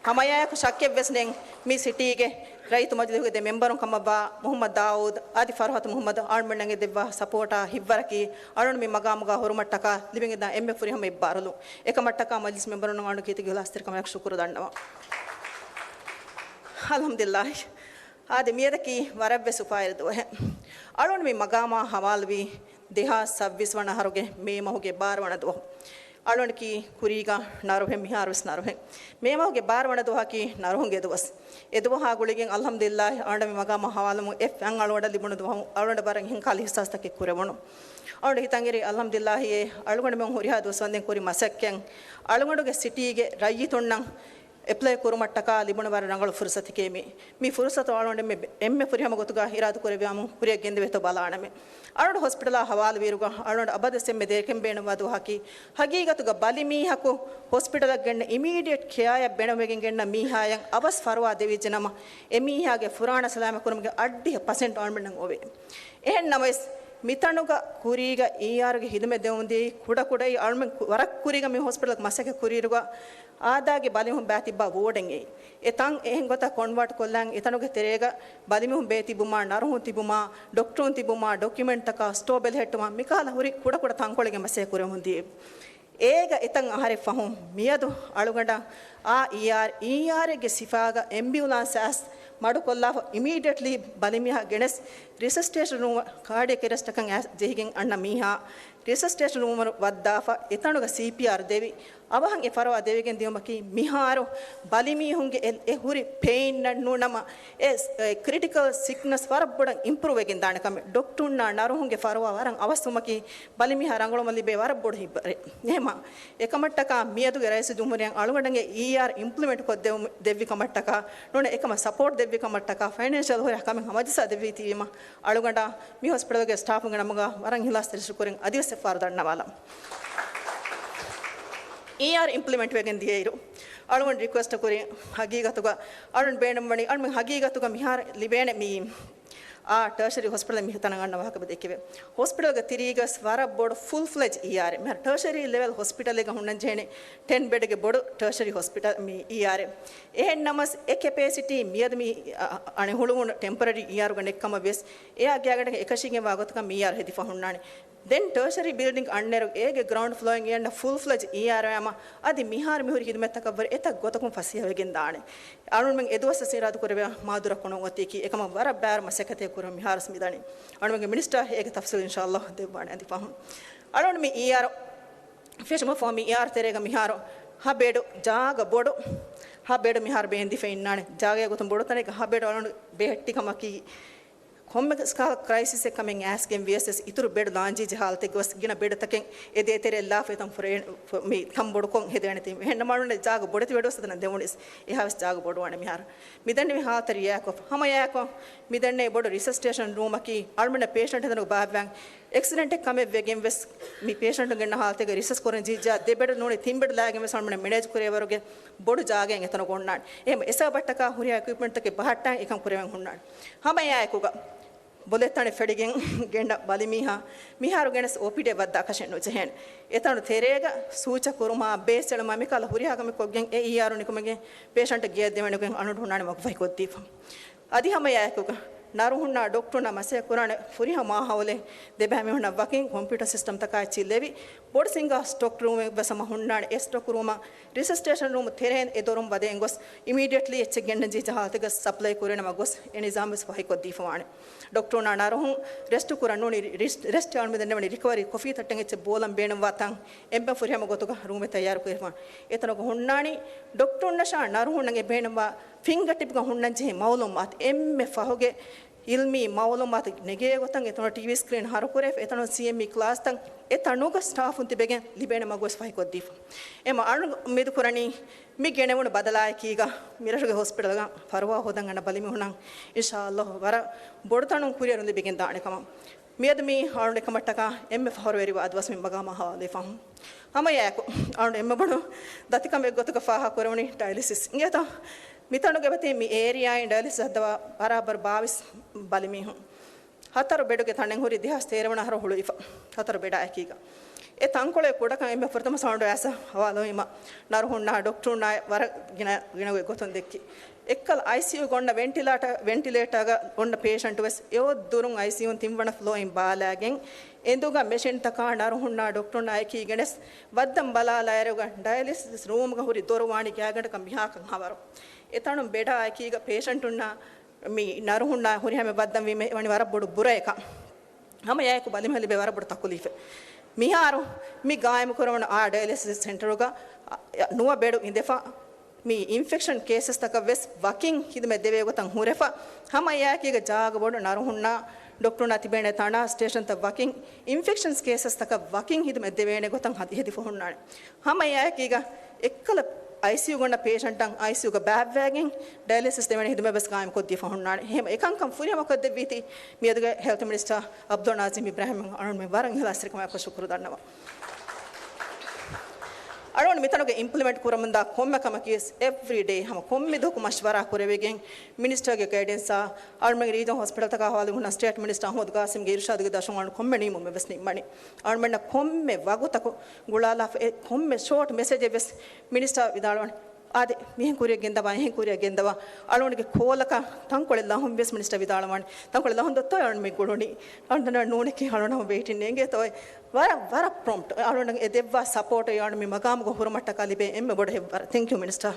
ހަމައެއާއެކު ޝައްކެއްވެސް ނެތް، މި ސިޓީގެ ރައްޔިތު މަޖިލީހުގެ ދެ މެމްބަރުން ކަމަށްވާ މުހައްމަދު ދާއޫދު އަދި ފަރުހަތު މުހައްމަދު އަޅުމެންނަށް ދެއްވާ ސަޕޯޓާ ހިތްވަރަކީ އަޅުން މި މަގާމުގަ ހުރުމަށްޓަކާ ލިބިގެންދާ އެންމެ ފުރިހަމަ އެއްބާރުލުން. އެކަމަށްޓަކާ މަޖިލިސް މެމްބަރުންނަށް އަޅުން ކީރިތި އިޚްލާޞްތެރިކަމާއެކު ޝުކުރު ދަންނަވަން. އަލްޙަމްދުލިއްލާހި. އާދެ، މިއަދަކީ ވަރަށްވެސް އުފާވެރި ދުވަހެއް. އަޅުން މި މަގާމާ ހަވާލުވީ ދެހާސް ސައްބީސް ވަނަ އަހަރުގެ މޭ މަހުގެ ބާރަ ވަނަ ދުވަހު. އަޅުން ކީ ކުރީގަ ނަރުހެއް، މިހާރުވެސް ނަރުހެއް. މޭ މަހުގެ ބާރަ ވަނަ ދުވަހަކީ ނަރުހުންގެ ދުވަސް. އެ ދުވަހާ ގުޅިގެން އަލްޙަމްދުލިއްލާހި އަޅުން މި މަގާމާ ހަވާލުވުމުން އެ ފަން އަޅުގަނޑަށް ލިބުނު ދުވަހު އަޅުގަނޑަށް ވަރަށް އެހެން ކަހަލަ އިޙްސާސްތަކެއް ކުރެވުނު. އަޅުގަނޑު ހިތަށް އެރީ އަލްޙަމްދުލިއްލާހި އެ އަޅުގަނޑުމެން ހުރިހާ ދުވަސްވަންދެން ކުރި މަސައްކަތް އަޅުގަނޑުގެ ސިޓީގެ ރައްޔިތުންނަށް އެޕްލައި ކުރުމަށްޓަކާ ލިބުނު ވަރަށް ރަނގަޅު ފުރުސަތެކޭ މީ. މި ފުރުސަތު އަޅުގަނޑު އެންމެ، އެންމެ ފުރިހަމަ ގޮތުގަ އިރާދަ ކުރެއްވިޔާމު ކުރިއަށް ގެންދެވޭތޯ ބަލާނަމޭ. އަޅުގަނޑު ހޮސްޕިޓަލާ ހަވާލުވިއިރުގަ އަޅުގަނޑު އަބަދުވެސް އެންމެ ދެރަކަށް ބޭނުންވާ ދުވަހަކީ، ހަގީގަތުގަ ބަލިމީހަކު ހޮސްޕިޓަލަށް ގެންނަ އިމީޑިއެޓް ކެއާއެއް ބޭނުންވެގެން ގެންނަ މީހާޔަށް އަވަސް ފަރުވާ ދެވިއްޖެ ނަމަ، އެ މީހާގެ ފުރާނަ ސަލާމަތް ކުރުމުގެ އަށްޑިހަ ޕަސެންޓް އަޅުގަނޑަށް އޮވޭ. އެހެން ނަމަވެސް، މިތަނުގަ ކުރީގަ އީއާރުގެ ހިދުމަތް ދެވުން ދިޔައީ ކުޑަކުޑައި އަޅުމެން ކު-، ވަރަށް ކުރީގަ މި ހޮސްޕިޓަލަށް މަސައްކަތް ކުރިއިރުގަ އާދާގެ ބަލިމީހުން ބައި ތިއްބާ ވޯޑެއް އެއީ. އެ ތަން އެހެން ގޮތަށް ކޮންވާޓް ކޮށްލާން އެތަނުގެ ތެރޭގަ ބަލިމީހުން ބައި ތިބުމާ، ނަރުހުން ތިބުމާ، ޑޮކްޓަރުން ތިބުމާ، ޑޮކިއުމެންޓްތަކާ ސްޓޯ ބެލެހެއްޓުމާ، މިކަހަލަ ހުރި ކުޑަކުޑަ ތަންކޮޅެއްގެ މަސައްކަތް ކުރެވެމުން ދިޔައީ. އޭގަ އެތަން އަހަރެއް ފަހުން މިއަދު އަޅުގަނޑަށް އާ އީއާރް، އީއާރްގެ ސިފާގަ އެމްބިއުލާންސް އައިސް މަޑުކޮށްލާފަ އިމީޑިއެޓްލީ ބަލިމީހާ ގެނެސް ރިސަސިޓޭޝަން ރޫމަށް ކާޑިއަކް އެރެސްޓަކަށް އައިސް ޖެހިގެން އަންނަ މީހާ ރިސަސިޓޭޝަން ރޫމަށް ވައްދާފަ އެތަނުގަ ސީޕީއާރް ދެވި އަވަހަށް އެ ފަރުވާ ދެވިގެން ދިޔުމަކީ މިހާރު ބަލިމީހުންގެ އެ، އެ ހުރި ޕެއިން ނޫން ނަމަ އެ، އެ ކްރިޓިކަލް ސިކްނަސް ވަރަށް ބޮޑަށް އިމްޕްރޫވް ވެގެން ދާނެ ކަމެއް. ޑޮކްޓަރުންނާ ނަރުހުންގެ ފަރުވާ ވަރަށް އަވަސްވުމަކީ ބަލިމީހާ ރަނގަޅުވުމަށް ލިބޭ ވަރަށް ބޮޑު ހިތްވަރެއް. އެހެމަ އެކަމަށްޓަކާ މިއަދުގެ ރައީސުލްޖުމްހޫރިއްޔާ އަޅުގަނޑަށް އީއާރް އިމްޕްލިމެންޓް ކޮށްދެވުމު-، ދެއްވި ކަމަށްޓަކާ ނޫނީ އެކަމަށް ސަޕޯޓް ދެއްވި ކަމަށްޓަކާ ފައިނޭންޝަލް ހުރި ހަ ކަމެއް ހަމަޖައްސާ ދެއްވީތީވީމަ އަޅުގަނޑާ މި ހޮސްޕިޓަލްގެ ސްޓާފުންގެ ނަމުގަ ވަރަށް އިޚްލާޞްތެރި ޝުކުރެއް އަދިވެސް އެއްފަހަރު ދަންނަވާލަން. އީއާރް އިމްޕްލިމެންޓް ވެގެން ދިޔައިރު އަޅުގަނޑު ރިކުއެސްޓް ކުރި ހަގީގަތުގަ އަޅުން ބޭނުންވަނީ، އަޅުން ހަގީގަތުގަ މިހާރު ލިބޭނެ މި އާ ޓާޝަރީ ހޮސްޕިޓަލް މި ތަނަށް އަންނަ ވާހަކަ ދެކެވޭ. ހޮސްޕިޓަލްގެ ތިރީގަސް ވަރަށް ބޮޑު ފުލް ފްލެޖް އީއާރެއް. މިހާރު ޓާޝަރީ ލެވެލް ހޮސްޕިޓަލެއްގަ ހުންނަން ޖެހޭނެ ޓެން ބެޑްގެ ބޮޑު ޓާޝަރީ ހޮސްޕިޓަލް މި އީއާރެއް. އެހެން ނަމަސް އެ ކެޕޭސިޓީ މިއަދު މި އަ، އަ، އަނެއް ހުޅުވުނު ޓެމްޕަރަރީ އީއާރުގަ ނެއްކަމަށް ވެސް އެއާ ގާތްގަނޑަކަށް އެކަށީގެންވާ ގޮތަކަށް މި އީއާރު ހެދިފަ ހުންނާނެ. ދެން ޓާޝަރީ ބިލްޑިންގް އަންނައިރު އޭގެ ގްރައުންޑް ފްލޯއިން އެ އަންނަ ފުލް ފްލެޖް އީއާރު އަމަ އަދި މިހާރު މިހުރި ހިދުމަތްތަކަށްވުރެ އެތައް ގޮތަކުން ފަސޭހަވެގެން ދާނެ. އަޅުންމެން އެދުވަސް އިރާދަކުރެވޭ މާދުރަކުނު އޮތީކީ އެކަމަށް ވަރަށް ބާރު މަސައްކަތެއް ކުރަން މިހާރުސް މިދަނީ. އަޅުންމެންގެ މިނިސްޓާ އޭގެ ތަފްސީލް އިންޝާﷲ ދެއްވާނެ އަދި ފަހުން. އަޅުން މި އީއާރު ފެށުމަށްފަހު މި އީއާރު ތެރޭގަ މިހާރު ހަ ބެޑު ޖާގަ ބޮޑު، ހަ ބެޑު މިހާރު ބޭންދިފަ އިންނާނެ. ޖާގައިގެ ގޮތުން ބޮޑު ތަނެއްގަ ހަ ބެޑު އަޅުން ބެހެއްޓި ކަމަކީ ކޮންމެ ކަހަލަ ކްރައިސިސްއެއް ކަމެއް އައިސްގެން ވިޔަސް ވެސް އިތުރު ބެޑް ލާންޖީ ޖަހާލަތެއްގަ ވެސް ގިނަ ބެޑުތަކެއް އެ ދޭތެރެއަށް ލާފަ އެތަން ފުރޭ-، ފު-، މި ތަން ބޮޑުކޮށް ހެދޭނެތީ. އެހެން ނަމަ އަޅުގަނޑަށް ޖާގަ ބޮޑެތި ބެޑު ވެސް އަދި ދެވުނީސް އެހާވެސް ޖާގަ ބޮޑުވާނެ މިހާރު. މިދަންނެވި ހާލަތަށް ރިއާކޮށް ހަމައެއާއެކު މިދަންނެވި ބޮޑު ރިސަސިޓޭޝަން ރޫމަކީ އަޅުގަނޑަށް ޕޭޝަންޓް ހެދުނު ބާއްވާން އެކްސިޑެންޓެއް ކަމެއް ވެގެން ވެސް މި ޕޭޝަންޓު ގެންނަ ހާލަތެއްގަ ރިސަސް ކުރަން ޖީއްޖާ ދެ ބެޑު ނޫނީ ތިން ބެޑު ލާގެން ވެސް އަޅުގަނޑަށް މެނޭޖް ކުރޭވަރުގެ ބޮޑު ޖާގައެއް އެތަނުގަ ހުންނާނެ. އެހެން އެ ސަބަބަށްޓަކާ ހުރިހާ އިކްއިޕްމަންޓްތަކެއް ބަހައްޓާން އެކަން ކުރެވެން ހުންނާނެ. ހަމައެއާއެކުގަ ބޮލެތަނެއް ފެޅިގެން ގެންނަ ބަލިމީހާ މިހާރު ގެނެސް އޯޕީޑީއަށް ވައްދާކަށެއް ނުޖެހޭނެ. އެތަނު ތެރޭގަ ސޫޗަ ކުރުމާ، ބޭސް އެޅުމާ މިކަހަލަ ހުރިހާ ކަމެއް ކޮށްގެން އެ އީއާރު ނިކުމެގެން ޕޭޝަންޓަށް ގެއަށް ދެވޭނެ ގޮތް އަޅުގަނޑު ހުންނާނެ މަގުފަހިކޮށްދީފަ. އަދި ހަމައެއާއެކުގަ ނަރުހުންނާ ޑޮކްޓަރުންނާ މަސައްކަތް ކުރާނެ ފުރިހަމަ މާހައުލެއް ދެބައިމީހުންނަށް ވަކިން ކޮމްޕިއުޓަރ ސިސްޓަމްތަކާ އެއްޗެއް ލެވި، ބޮޑު ސިންގާ ސްޓޮކް ރޫމެއް ވެސް ހަމަ ހުންނާނެ. އެ ސްޓޮކް ރޫމަށް ރިސަސިޓޭޝަން ރޫމް ތެރޭން އެ ދޮރުން ވަދެގެން ގޮސް، އިމީޑިއެޓްލީ އެއްޗެއް ގެންނަން ޖެހިއްޖެ ހާލަތެއްގަ ސަޕްލައި ކުރޭނަމަ ގޮސް، އެ ނިޒާމް ވެސް ފަހިކޮށްދީފަވާނެ. ޑޮކްޓަރުންނާ ނަރުހުން ރެސްޓް ކުރަން ނޫނީ ރި-، ރިސް-، ރެސްޓް އަޅުމެން ދެންނެވަނީ ރިކަވަރީ ކޮފީ ތައްޓެއް އެއްޗެއް ބޯލަން ބޭނުންވާ ތަން އެންމެ ފުރިހަމަ ގޮތުގަ ރޫމެއް ތައްޔާރު ކުރެވިފަ. އެތަނުގަ ހުންނާނީ ޑޮކްޓަރުންނަށާ ނަރުހުންނަށް އެ ބޭނުންވާ ފިންގަ ޓިޕްގަ ހުންނަން ޖެހޭ މައުލޫމާތު އެންމެ ފަހުގެ އިލްމީ މައުލޫމާތު ނެގޭ ގޮތަށް އެތަނު ޓީވީ ސްކްރީން ހަރުކުރެ، އެތަނު ސީއެމްއީ ކްލާސްތައް އެ ތަނުގަ ސްޓާފުން ތިބެގެން ލިބޭނެ މަގުވެސް ފަހިކޮށްދީފަ. އެމަ އަޅު އުއްމީދު ކުރަނީ މި ގެނެވުނު ބަދަލާއެކީގަ މިރަށުގެ ހޮސްޕިޓަލްގަ ފަރުވާ ހޯދަން އަންނަ ބަލިމީހުންނަށް އިންޝާﷲ ވަރަށް ބޮޑު ތަނުން ކުރިއަރުން ލިބިގެން ދާނެ ކަމަށް. މިއަދު މި އަޅުގަނޑު އެކަމަށްޓަކާ އެންމެ ފަހަރުވެރިވާ ދުވަސް މި މަގާމާ ހަވާލުވި ފަހުން. ހަމައެއާއެކު އަޅުގަނޑު އެންމެ ބޮޑު ދަތިކަމެއް ގޮތުގަ ފާހަގަކުރެވުނީ ޑަޔަލިސިސް. އިނގޭތޯ؟ މިތަނުގެ އެބަތި މި އޭރިއާއިން ޑަޔަލިސިސް ހައްދަވާ ބަރާބަރު ބާވީސް ބަލިމީހުން. ހަތަރު ބެޑުގެ ތަނެއް ހުރި ދެހާސް ތޭރަ ވަނަ އަހަރު ހުޅުވިފަ. ހަތަރު ބެޑާއެކީގަ. އެ ތަންކޮޅެއް ކުޑަކަށް އެންމެ ފުރަތަމަ ސައުންޑް އައިސް ހަވާލުވީމަ، ނަރުހުންނާ ޑޮކްޓަރުންނާ ވަރަށް ގިނަ، ގިނަ ގޮތް ގޮތުން ދެއްކި. އެއްކަލަ އައިސީޔޫގަ އޮންނަ ވެންޓިލޭޓަ، ވެންޓިލޭޓާގަ އޮންނަ ޕޭޝަންޓު ވެސް އެއޮއްދުރުން އައިސީޔޫން ތިންވަނަ ފްލޯއިން ބާލާގެން، އެނދުގަ މެޝިންތަކާ ނަރުހުންނާ ޑޮކްޓަރުންނާ އެކީގެނެސް ވައްދަން ބަލާލާއިރުގަ ޑަޔަލިސިސް ރޫމްގަ ހުރި ދޮރު ވާނީ ގާތްގަނޑަކަށް މިހާކަށް ހަވަރު. އެތަނުން ބެޑާ އެކީގަ ޕޭޝަންޓުންނާ މި ނަރުހުންނާ ހުރިހާ މި ވައްދަން ވީމަ ވަނީ ވަރަށް ބޮޑު ބުރައަކަށް. ހަމަ އެއާއެކު ބަލިމަ ލިބޭ ވަރަށް ބޮޑު ތަކުލީފެއް. މިހާރު މި ގާއިމު ކުރެވުނު އާ ޑަޔަލިސިސް ސެންޓަރުގަ އަ، ނުވަ ބެޑު އިނދެފަ، މި އިންފެކްޝަން ކޭސަސްތަކަށް ވެސް ވަކިން ހިދުމަތް ދެވޭ ގޮތަށް ހުރެފަ، ހަމަ އެއާއެކީގަ ޖާގަ ބޮޑު ނަރުހުންނާ ޑޮކްޓަރުންނާ ތިބޭނެ ތަނާ ސްޓޭޝަންތައް ވަކިން އިންފެކްޝަންސް ކޭސަސްތަކަށް ވަކިން ހިދުމަތް ދެވޭނެ ގޮތަށް ހަދި-، ހެދިފަ ހުންނާނެ. ހަމަ އެއާއެކީގަ އެއްކަލަ އައިސީޔޫގަ އޮންނަ ޕޭޝަންޓަށް އައިސީޔޫގަ ބާއްވައިގެން ޑަޔަލިސިސް ދެވޭނެ ހިދުމަތް ވެސް ގާއިމް ކޮށްދީފަ ހުންނާނެ. އެހެން އެކަންކަން ފުރިހަމަ ކޮށްދެއްވީތީ މިއަދުގެ ހެލްތު މިނިސްޓަރ އަބްދުލް ނާޒިމް އިބްރާހިމް އަޅުގަނޑުމެން ވަރަށް އިހްލާސްތެރިކަމާއެކު ޝުކުރު ދަންނަވަން. އަޅުގަނޑު މިތަނުގެ އިމްޕްލިމެންޓް ކުރަމުންދާ ކޮންމެ ކަމަކީ ވެސް އެވްރީ ޑޭ ހަމަ ކޮންމެ ދުވަހަކު މަޝްވަރާ ކުރެވިގެން މިނިސްޓަރގެ ގައިޑެންސާ އަޅުގަނޑުގެ ރީޖަނަލް ހޮސްޕިޓަލްތަކާ ހަވާލުވުން ސްޓޭޓް މިނިސްޓަރ އަޙްމަދު ގާސިމްގެ އިރުޝާދުގެ ދަށުން އަޅުގަނޑު ކޮންމެ ނިންމުމެއް ވެސް ނިންމަނީ. އަޅުމެންނަށް ކޮންމެ ވަގުތަކު ގުޅާލާފަ އެ ކޮންމެ ޝޯޓް މެސެޖެއް ވެސް މިނިސްޓަރ ވިދާޅުވަނީ، އާދެ، މިހެން ކުރިއަށް ގެންދަވާ، އެހެން ކުރިއަށް ގެންދަވާ. އަޅުގަނޑުގެ ކޯލަކަށް ތަންކޮޅެއް ލަހުން ވެސް މިނިސްޓަރ ވިދާޅުވަނީ، ތަންކޮޅެއް ލަހުން ދޮއްތޯ އަޅުން މި ގުޅުނީ. އަޅުން ނޫނެކޭ އަޅުން ހަމަ ވެއިޓިން އެނގޭތޯ. ވަރަށް، ވަރަށް ޕްރޮމްޕްޓް. އަޅުގަނޑަށް އެ ދެއްވާ ސަޕޯޓު އަޅުން މި މަގާމުގަ ހުރުމަށްޓަކާ ލިބޭ އެންމެ ބޮޑު ހެއްވަރަށް. ތެންކް ޔޫ މިނިސްޓަރ.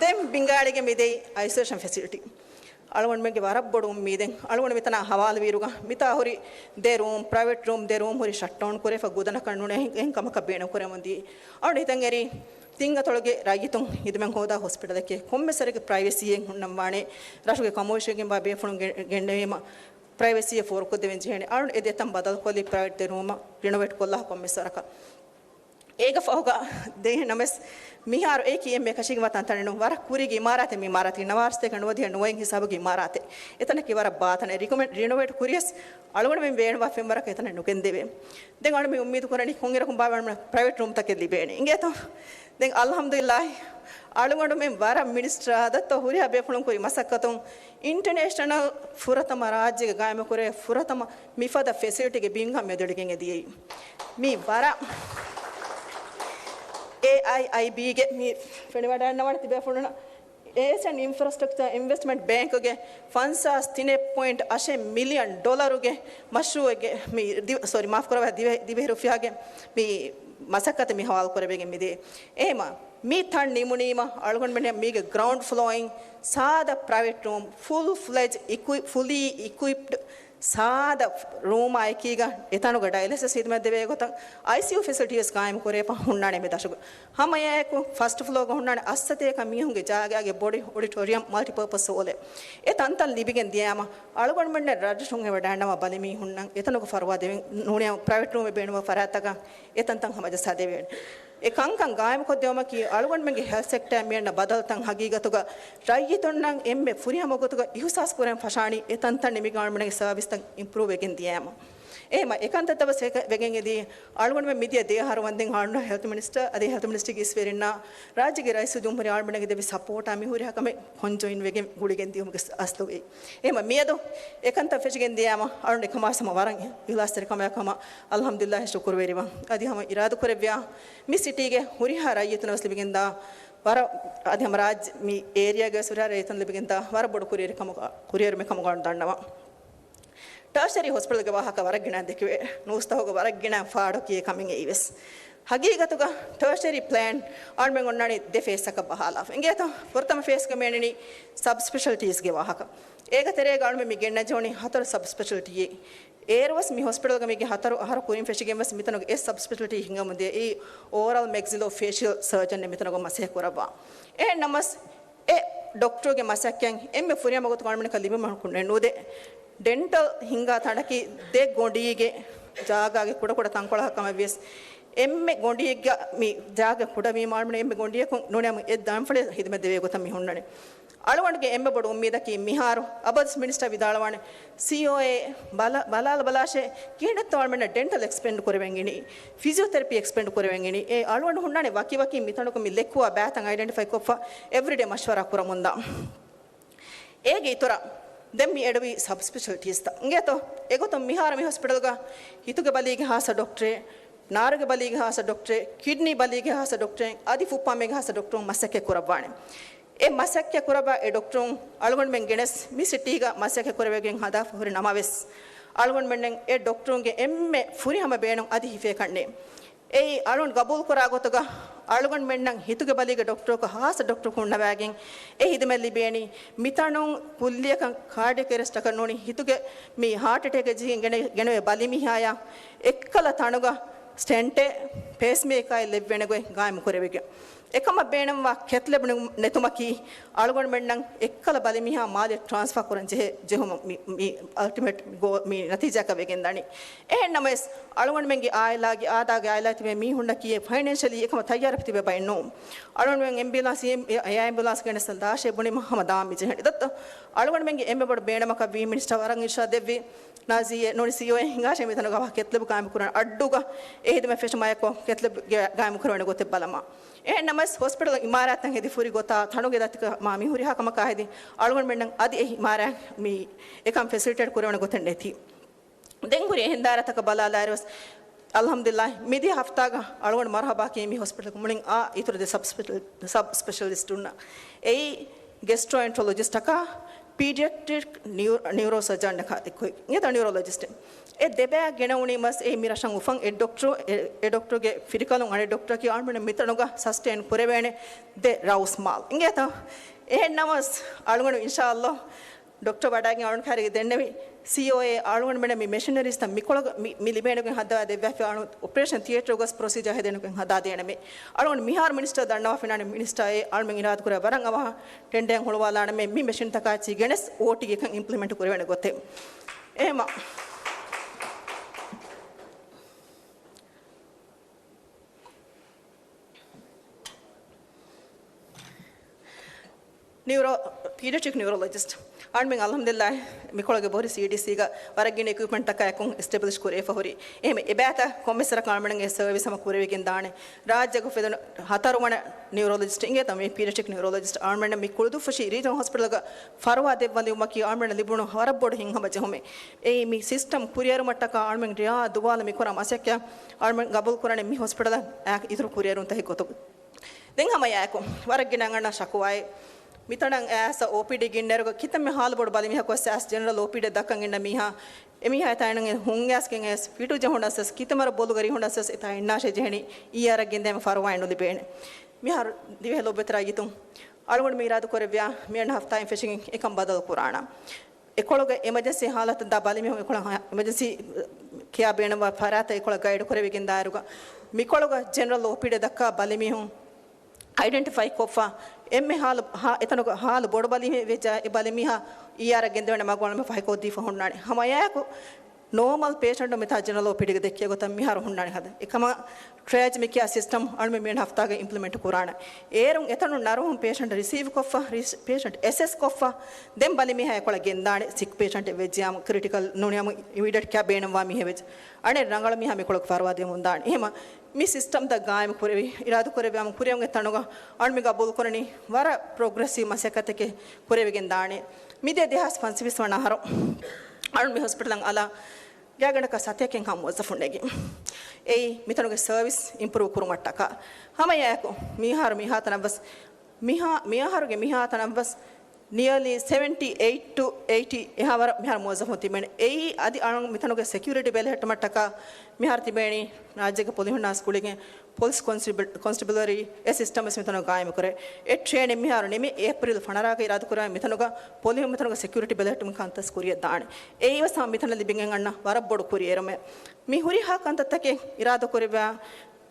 ދެން ބިންގާޅީގެ މި ދެއީ އައިސޮލޭޝަން ފެސިލިޓީ. އަޅުގަނޑުމެންގެ ވަރަށް ބޮޑު އުއްމީދެއް އަޅުގަނޑު މިތަނާ ހަވާލުވިއިރުގަ މިތާ ހުރި ދެ ރޫމް، ޕްރައިވެޓް ރޫމް، ދެ ރޫމް ހުރި ޝަޓްޑައުން ކުރެފަ ގުދަނަކަށް ނޫނޭ އެހެން ކަމަކަށް ބޭނުން ކުރެވެމުން ދިޔައީ. އަޅުގަނޑު ހިތަށް އެރީ ތިން އަތޮޅުގެ ރައްޔިތުން ހިދުމަތް ހޯދާ ހޮސްޕިޓަލެކޭ. ކޮންމެސް ވަރެއްގެ ޕްރައިވެސީއެއް ހުންނަން ވާނެ. ރަށުގެ ކަމަށްވެސް ބޭފުޅުން ގެ-، ގެންނެވީމަ ޕްރައިވެސީއެއް ފޯރުކޮށްދެވެން ޖެހޭނެ. އަޅުން އެ ދެތަން ބަދަލުކޮށްލީ ޕްރައިވެޓް ދެ ރޫމަށް ރިނޮވޭޓް ކޮށްލާ ކޮންމެސް ވަރަކަށް. އޭގެ ފަހުގަ ދޭހެން ނަމަވެސް މިހާރު އެކި އެންމެ ކަށީގެންވާ ތަންތަނެއް ނޫން. ވަރަށް ކުރީގެ އިމާރާތެއް މި އިމާރާތެއް ނަވާރަ ސަތޭކަ ނުވަދިހަ ނުވައިން ހިސާބުގެ އިމާރާތެއް. އެތަނަކީ ވަރަށް ބާތަނެއް. ރިކޮމެން-، ރިނޮވޭޓް ކުރިޔަސް އަޅުގަނޑުމެން ބޭނުންވާ ފެންވަރަކަށް އެތަނަށް ނުގެންދެވޭ. ދެން އަޅު މި އުއްމީދު ކުރަނީ ކޮންއިރަކުން ބާވަން ޕްރައިވެޓް ރޫމްތަކެއް ލިބޭނެ. އިނގޭތޯ؟ ދެން އަލްޙަމްދުލިއްލާހި އަޅުގަނޑުމެން ވަރަށް މިނިސްޓަރ އާދަތޯ ހުރިހާ ބޭފުޅުން ކުރި މަސައްކަތުން އިންޓަރނޭޝަނަލް ފުރަތަމަ ރާއްޖޭގެ ގާއިމުކުރޭ ފުރަތަމަ މިފަދަ ފެސިލިޓީގެ ބިންގާ މެދުވެރިގެން އެދިޔައީ. މީ ވަރަށް އޭއައިއައިބީގެ މި ފެނިވަޑައިގަންނަވާނެ ތިބޭފުޅުންނަށް. އޭޝިއަން އިންފްރާސްޓްރަކްޗަރ އިންވެސްޓްމަންޓް ބޭންކުގެ ފަންސާސް ތިނެއް ޕޮއިންޓް އަށެއް މިލިއަން ޑޮލަރުގެ މަޝްރޫއެއްގެ މި ދި-، ސޮރީ، މާފް ކުރައްވާ، ދިވެ-، ދިވެހި ރުފިޔާގެ މި މަސައްކަތަށް މި ހަވާލު ކުރެވިގެން މިދިޔައީ. އެހެމަ މި ތަން ނިމުނީމަ އަޅުގަނޑުމެން މީގެ ގްރައުންޑް ފްލޯއިން ސާދަ ޕްރައިވެޓް ރޫމް، ފުލް ފްލެޖް އިކުއި-، ފުލީ އިކުއިޕްޑް ސާދަ ރޫމާ އެކީގަ އެތަނުގަ ޑަޔަލިސިސް ހިދުމަތް ދެވޭ ގޮތަށް އައިސީޔޫ ފެސިލިޓީސް ގާއިމް ކުރެވިފަ ހުންނާނެ މި ދަށުގަ. ހަމައެއާއެކު ފަސްޓް ފްލޯގަ ހުންނާނެ އަށްސަތޭކަ މީހުންގެ ޖާގައިގެ ބޮޑި އޮޑިޓޯރިއަމް މަލްޓިޕާޕަސް ހޯލެއް. އެ ތަންތަން ލިބިގެން ދިޔައިމަ އަޅުގަނޑުމެންނަށް ރަށްރަށުން އެ ވަޑައިގަންނަވާ ބަލިމީހުންނަށް އެތަނުގަ ފަރުވާ ދެވެން ނޫނީ ޕްރައިވެޓް ރޫމެއް ބޭނުންވާ ފަރާތްތަކަށް އެ ތަންތަން ހަމަޖައްސާ ދެވޭނެ. އެ ކަންކަން ގާއިމުކޮށްދެވުމަކީ އަޅުގަނޑުމެންގެ ހެލްތް ސެކްޓަރ މިއަންނަ ބަދަލުތައް ހަގީގަތުގަ ރައްޔިތުންނަށް އެންމެ ފުރިހަމަ ގޮތުގަ އިހުސާސް ކުރަން ފަށާނީ އެ ތަންތަން ނިމިގެން އަޅުގަނޑުމެންގެ ސަރވިސްތައް އިމްޕްރޫވް ވެގެން ދިޔައިމަ. އެހެމަ އެކަންތައްތައް ވެސް ވެގެން އެދި އަޅުގަނޑުމެން މިދިޔަ ދެ އަހަރު ވަންދެން އަޅުގަނޑު ހެލްތު މިނިސްޓަރ އަދި ހެލްތު މިނިސްޓަރގެ އިސްވެރިންނާ ރާއްޖޭގެ ރައީސުލްޖުމްހޫރިއްޔާ އަޅުގަނޑުމެންނަށް ދެއްވި ސަޕޯޓާ މި ހުރިހާ ކަމެއް ކޮންޖޮއިން ވެގެން ގުޅިގެން ދިޔުމުގެ އަސްލު އެއީ. އެހެމަ މިއަދު އެކަންތައް ފެށިގެން ދިޔައިމަ އަޅުގަނޑު އެކަމާސް ހަމަ ވަރަށް އިހްލާސްތެރިކަމާއެކު ހަމަ އަލްޙަމްދުލިއްލާހި ޝުކުރުވެރިވާ. އަދި ހަމަ އިރާދަކުރެއްވިޔާ މި ސިޓީގެ ހުރިހާ ރައްޔިތުންނަށް ވެސް ލިބިގެންދާ ވަރަށް، އަދި ހަމަ ރާއްޖެ މި އޭރިއާގެ ވެސް ހުރިހާ ރައްޔިތުން ލިބިގެންދާ ވަރަށް ބޮޑު ކުރިއެރިކަމަކަށް، ކުރިއެރުމެއް ކަމުގަ ދަންނަވަން. ޓާޝަރީ ހޮސްޕިޓަލްގެ ވާހަކަ ވަރަށް ގިނަ ދެކެވޭ. ނޫސްތަކުގަ ވަރަށް ގިނަ ފާޑު ކިޔޭ ކަމެއް އެއީވެސް. ހަގީގަތުގަ ޓާޝަރީ ޕްލޭން އަޅުމެން އޮންނާނީ ދެ ފޭސްތަކަށް ބަހާލާފަ. އިނގޭތަ؟ ފުރަތަމަ ފޭސްގަ މިއަންނަނީ ސަބް ސްޕެޝަލްޓީސްގެ ވާހަކަ. އޭގެ ތެރޭގަ އަޅުމެން މި ގެންނަން ޖެހުނީ ހަތަރު ސަބް ސްޕެޝަލްޓީއެއް. އޭރުވެސް މި ހޮސްޕިޓަލްގަ މީގެ ހަތަރު އަހަރު ކުރިން ފެށިގެން ވެސް މިތަނުގަ އެއް ސަބް ސްޕެޝަލްޓީ ހިނގަމުން ދިޔަ. އެއީ އޯރަލް މެގްޒިލޯ ފޭޝިއަލް ސަރޖަން މިތަނުގަ މަސައްކަތް ކުރައްވާ. އެހެން ނަމަވެސް އެ ޑޮކްޓަރުގެ މަސައްކަތް އެންމެ ފުރިހަމަ ގޮތުގަ އަޅުމެންނަކަށް ލިބުމަކު ނެ-، ނުދޭ. ޑެންޓަލް ހިންގާ ތަނަކީ ދެ ގޮނޑީގެ ޖާގާގެ ކުޑަކުޑަ ތަންކޮޅަކަށް ކަމެއް ވިޔަސް، އެންމެ ގޮނޑީގަ މި ޖާގަ ކުޑަވީމަ އަޅުމެން އެންމެ ގޮނޑިއަކުން ނޫނީ އެއް ދާންފަޅި ހިދުމަތް ދެވޭ ގޮތަށް މި ހުންނަނީ. އަޅުގަނޑުގެ އެންމެ ބޮޑު އުއްމީދަކީ މިހާރު އަބަދުސް މިނިސްޓަރ ވިދާޅުވާނެ، ސީއޯއޭ ބަލާ-، ބަލާލަ ބަލާށޭ، ކިހިނެއްތޯ އަޅުމެންނަށް ޑެންޓަލް އެކްސްޕެންޑް ކުރެވެން އިނީ، ފިޒިއޯތެރަޕީ އެކްސްޕެންޑް ކުރެވެން އިނީ. އޭ އަޅުގަނޑު ހުންނާނެ ވަކިވަކި މިތަނުގަ މި ލެކުވާ ބައިތައް އައިޑެންޓިފައި ކޮށްފަ އެވްރިޑޭ މަޝްވަރާ ކުރަމުންދާ. އޭގެ އިތުރަށް ދެން މި އެޑުވީ ސަބް ސްޕެޝަލްޓީސްތައް އިނގޭތޯ. އެގޮތުން މިހާރު މި ހޮސްޕިޓަލްގަ ހިތުގެ ބަލީގެ ހާއްސަ ޑޮކްޓަރެއް، ނާރުގެ ބަލީގެ ހާއްސަ ޑޮކްޓަރެއް، ކިޑްނީ ބަލީގެ ހާއްސަ ޑޮކްޓަރެއް، އަދި ފުއްޕާމޭގެ ހާއްސަ ޑޮކްޓަރުން މަސައްކަތް ކުރައްވާނެ. އެ މަސައްކަތް ކުރައްވާ އެ ޑޮކްޓަރުން އަޅުގަނޑުމެން ގެނެސް މި ސިޓީގަ މަސައްކަތް ކުރެވިގެން ހަދާފަ ހުރި ނަމަވެސް، އަޅުގަނޑުމެންނަށް އެ ޑޮކްޓަރުންގެ އެންމެ ފުރިހަމަ ބޭނުން އަދި ހިފޭކަށްނެތް. އެއީ އަޅުން ގަބޫލުކުރާ ގޮތުގަ އަޅުގަނޑުމެންނަށް ހިތުގެ ބަލީގެ ޑޮކްޓަރަކު ހާއްސަ ޑޮކްޓަރަކު ހުންނަވައިގެން އެ ހިދުމަތް ލިބޭނީ. މިތަނުން ކުއްލިއަކަށް ކާޑިއަކް އެރެސްޓަކަށް ނޫނީ ހިތުގެ މި ހާޓް އެޓޭކެއް ޖެހިގެން ގެނެ-، ގެނެވޭ ބަލިމީހާޔާ އެއްކަލަ ތަނުގަ ސްޓެންޓެއް، ޕޭސްމޭކާއެއް ލެއްވޭނެ ގޮތް ގާއިމު ކުރެވިގެން. އެކަމަށް ބޭނުންވާ ކެތްލެބުނު ނެތުމަކީ، އަޅުގަނޑުމެންނަށް އެއްކަލަ ބަލިމީހާ މާލެ ޓްރާންސްފާ ކުރަން ޖެހޭ ޖެހުމަށް މި، މި އަލްޓިމޭޓް ގޯ-، މި ނަތީޖާއަކަށް ވެގެން ދާނީ. އެހެން ނަމަވެސް، އަޅުގަނޑުމެންގެ އާއިލާގެ، އާދާގެ އާއިލާ ތިބޭ މީހުންނަކީ ފައިނޭންޝަލީ އެކަމަށް ތައްޔާރަށް ތިބޭ ބައެއް ނޫން. އަޅުގަނޑުމެން އެމްބިއުލާންސް، އެ، އެ އެމްބިއުލާންސް ގެނެސް ދާށޭ ބުނީމަ ހަމަ ދާން މި ޖެހެނީ. ދައްތަ، އަޅުގަނޑުމެންގެ އެންމެ ބޮޑު ބޭނުމަކަށް ވީ މިނިސްޓަރ ވަރަށް އިރްޝާދް ދެއްވި. ނާޒީ އެ ނޫނީ ސީއޯއޭ ހިނގާށޭ މިތަނުގަ ކެތްލެބު ގާއިމު ކުރަން އައްޑޫގަ އެ ހިދުމަތް ފެށުމާއެކު ކެތްލެބު ގެ-، ގާއިމު ކުރެވޭނެ ގޮތެއް ބަލަމާ. އެހެން ނަމަވެސް، ހޮސްޕިޓަލް އިމާރާތްތައް ހެދި ފުރި ގޮތާ ތަނުގެ ދަތިކަމާ މި ހުރިހާ ކަމަކާ ހެދި، އަޅުގަނޑުމެންނަށް އަދި އެ އިމާރާތް މި އެކަން ފެސިލިޓޭޓް ކުރެވޭނެ ގޮތެއް ނެތި. ދެން ހުރި އެހެން ދާއިރާތަކަށް ބަލާލާއިރުވެސް، އަލްޙަމްދުލިއްލާހް، މިދިޔަ ހަފްތާގަ އަޅުގަނޑު މަރުޙަބާ ކީ މި ހޮސްޕިޓަލްގެ މުޅިން އާ އިތުރު ދެ ސަބް ސްޕެޝަލް-، ސަބް ސްޕެޝަލިސްޓުންނަށް. އެއީ ގެސްޓްރޯއެންޓްރޮލޮޖިސްޓަކާ، ޕީޑިއެޓްރިކް ނިއު-، ނިއުރޯސަޖަން އެކަ-، އެކު-، އިނގޭތަ ނިއުރޮލޮޖިސްޓް. އެ ދެބައި ގެނައުނީމަސް އެ މި ރަށަށް އުފަން އެއް ޑޮކްޓަރު، އެ، އެ ޑޮކްޓަރުގެ ފިރިކަލުން އަނެއް ޑޮކްޓަރަކީ އަޅުމެން މިތަނުގަ ސަސްޓެއިން ކުރެވޭނެ ދެ ރައުސް މާލް. އިނގޭތަ؟ އެހެން ނަމަވެސް އަޅުގަނޑު އިންޝާﷲ ޑޮކްޓަރ ވަޑައިގެން އަޅުން ކައިރީގަ ދެންނެވި ސީއޯއޭ އަޅުގަނޑުމެން މި މެޝިނަރީސްތައް މިކޮޅަށް މި، މި ލިބޭނެގެން ހައްދަވާ ދެއްވާފަ އަޅުން އޮޕަރޭޝަން ތިއޭޓަރުގަސް ޕްރޮސީޖާ ހެދޭނެގެން ހަދާދޭނަމޭ. އަޅުގަނޑު މިހާރު މިނިސްޓަރ ދަންނަވާފިނާނެ މިނިސްޓަރ އޭ އަޅުމެން އިރާދަކުރާ ވަރަށް އަވަހަށް ޓެންޑަރެއް ހުޅުވާލާނަމޭ މި މެޝިންތަކާ ޗީ ގެނެސް އޯޓީގެކަން އިމްޕްލިމެންޓް ކުރެވޭނެ ގޮތެއް. އެހެމަ ނިއުރޯ-، ޕީޑިއެޓްރިކް ނިއުރޮލޮޖިސްޓް އަޅުމެން އަލްޙަމްދުލިއްލާހް މިކޮޅުގެ ބޮޑު ސީޑީސީގަ ވަރަށް ގިނަ އިކުއިޕްމަންޓްތަކާ އެކުން އެސްޓެބްލިޝް ކުރެވިފަ ހުރި. އެހެމަ އެބައިތަ ކޮންމެސް ވަރަކަށް އަޅުމެންގެ ސަރވިސް ހަމަ ކުރެވިގެން ދާނެ. ރާއްޖޭގަ އުފެދުނު ހަތަރުވަނަ ނިއުރޮލޮޖިސްޓް އިނގޭތަ މި ޕީޑިއެޓްރިކް ނިއުރޮލޮޖިސްޓް އަޅުމެން މި ކުޅުދުއްފުށި ރީޖަނަލް ހޮސްޕިޓަލްގަ ފަރުވާ ދެއްވަން ލިބުމަކީ އަޅުމެންނަށް ލިބުނު ވަރަށް ބޮޑު ހިތްހަމަޖެހުމެއް. އެއީ މި ސިސްޓަމް ކުރިއެރުމަށްޓަކާ އަޅުމެން ރިޔާ ދުވާލު މިކުރާ މަސައްކަތް އަޅުމެން ގަބޫލު ކުރަނީ މި ހޮސްޕިޓަލަށް އިތުރު ކުރިއެރުންތަކެއް ގޮތުގަ. ދެން ހަމައެއާއެކު ވަރަށް ގިނަ އަންނަ ޝަކުވާއެއް. މިތަނަށް އައިސް އޯޕީޑީ ގިންނައިރުގަ ކިތަންމެ ހާލު ބޮޑު ބަލިމީހަކު އައިސް ޖެނެރަލް އޯޕީޑީ ދައްކަން އިންނަ މީހާ، އެމީހާ އެތާ އިންނަން ހުން އައިސްގެން އައިސް ފިޓު ޖެހުން އައިސް ކިތަމަރ ބޮލުގަ ރިހުން އައިސް އެތާ އިންނާށޭ ޖެހެނީ އީއާރަށް ގެންދޭމެ ފަރުވާއެއް ނުލިބޭނެ. މިހާރު ދިވެހި ލޯބިވެތި ރައްޔިތުން އަޅުގަނޑު މި އިރާދަ ކުރެއްވިޔާ މިއަންނަ ހަފްތާއިން ފެށިގެން އެކަން ބަދަލު ކުރާނަ. އެކޮޅުގެ އެމަޖެންސީ ހާލަތަށް ދާ ބަލިމީހުން އެކޮޅަށް ހަ-، އެމަޖެންސީ ކެއާ ބޭނުންވާ ފަރާތަށް އެކޮޅަށް ގައިޑް ކުރެވިގެން ދާއިރުގަ މިކޮޅުގަ ޖެނެރަލް އޯޕީޑީ ދައްކާ ބަލިމީހުން އައިޑެންޓިފައި ކޮށްފަ، އެންމެ ހާލު، ހާ، އެތަނުގަ ހާލު ބޮޑު ބަލިމީހެއް ވެއްޖާ އެ ބަލިމީހާ އީއާރަށް ގެންދެވޭނެ މަގު އަޅުމެން ފަހިކޮށްދީފަ ހުންނާނެ. ހަމައެއާއެކު ނޯމަލް ޕޭޝަންޓު މިތާ ޖެނެރަލް އޯޕީޑީގަ ދެއްކޭ ގޮތަށް މިހާރު ހުންނާނެ ހަދަ. އެކަމަށް ޓްރިއޭޖް މި ކިޔާ ސިސްޓަމް އަޅުމެން މިއަންނަ ހަފްތާގަ އިމްޕްލިމެންޓް ކުރާނަ. އޭރުން އެތަނުން ނަރުހުން ޕޭޝަންޓް ރިސީވް ކޮށްފަ، ރިސް-، ޕޭޝަންޓް އެސެސް ކޮށްފަ، ދެން ބަލިމީހާ އެކޮޅަށް ގެންދާނެ. ސިކް ޕޭޝަންޓެއް ވެއްޖިޔާމު، ކްރިޓިކަލް ނޫނިޔާމު، އިމީޑިއެޓް ކެއާ ބޭނުންވާ މީހެއް ވެއްޖެ. އަނެއް ރަނގަޅު މީހާ މިކޮޅަށް ފަރުވާ ދެމުން ދާނެ. އެހެމަ މި ސިސްޓަމްތައް ގާއިމް ކުރެވި، އިރާދަ ކުރެއްވިޔާމު ކުރިއަށް އެ ތަނުގަ އަޅުމެން ގަބޫލު ކުރަނީ ވަރަށް ޕްރޮގްރެސިވް މަސައްކަތެކޭ ކުރެވިގެން ދާނެ. މިދިޔަ ދެހާސް ފަންސަވީސް ވަނަ އަހަރު އަޅުން މި ހޮސްޕިޓަލަށް އަލާ ގާތްގަނޑަކަށް ސަތޭކައެއްހާ މުވައްޒަފުން ނެގި. އެއީ މިތަނުގެ ސަރވިސް އިމްޕްރޫވް ކުރުމަށްޓަކާ. ހަމައެއާއެކު މިހާރު މިހާތަނަށްވެސް، މިހާ-، މިއަހަރުގެ މިހާތަނަށްވެސް ނިއަލީ ސެވެންޓީ އެއިޓް ޓު އެއިޓީ އެހާވަރަށް މިހާރު މުވައްޒަފުން ތިބޭނެ. އެއީ އަދި އަޅުން މިތަނުގެ ސެކިއުރިޓީ ބެލެހެއްޓުމަށްޓަކާ މިހާރު ތިބޭނީ ރާއްޖޭގެ ޕޮލިހުންނާސް ގުޅިގެން ޕޮލިސް ކޮންސްޓިބަ-، ކޮންސްޓިބަލަރީ އެ ސިސްޓަމް ވެސް މިތަނުގަ ގާއިމުކުރޭ. އެ ޓްރޭނިން މިހާރު ނިމި އޭޕްރިލް ފަނަރަ އިރާދަކުރާ މިތަނުގަ ޕޮލިހުން މިތަނުގަ ސެކިއުރިޓީ ބެލެހެއްޓުމުގެ ކަންތައް ކުރިއަށް ދާނެ. އެއީވެސް ހަމަ މިތަނަށް ލިބިގެން އަންނަ ވަރަށް ބޮޑު ކުރިއެރުމެއް. މި ހުރިހާ ކަންތައްތަކެއް އިރާދަކުރެއްވާ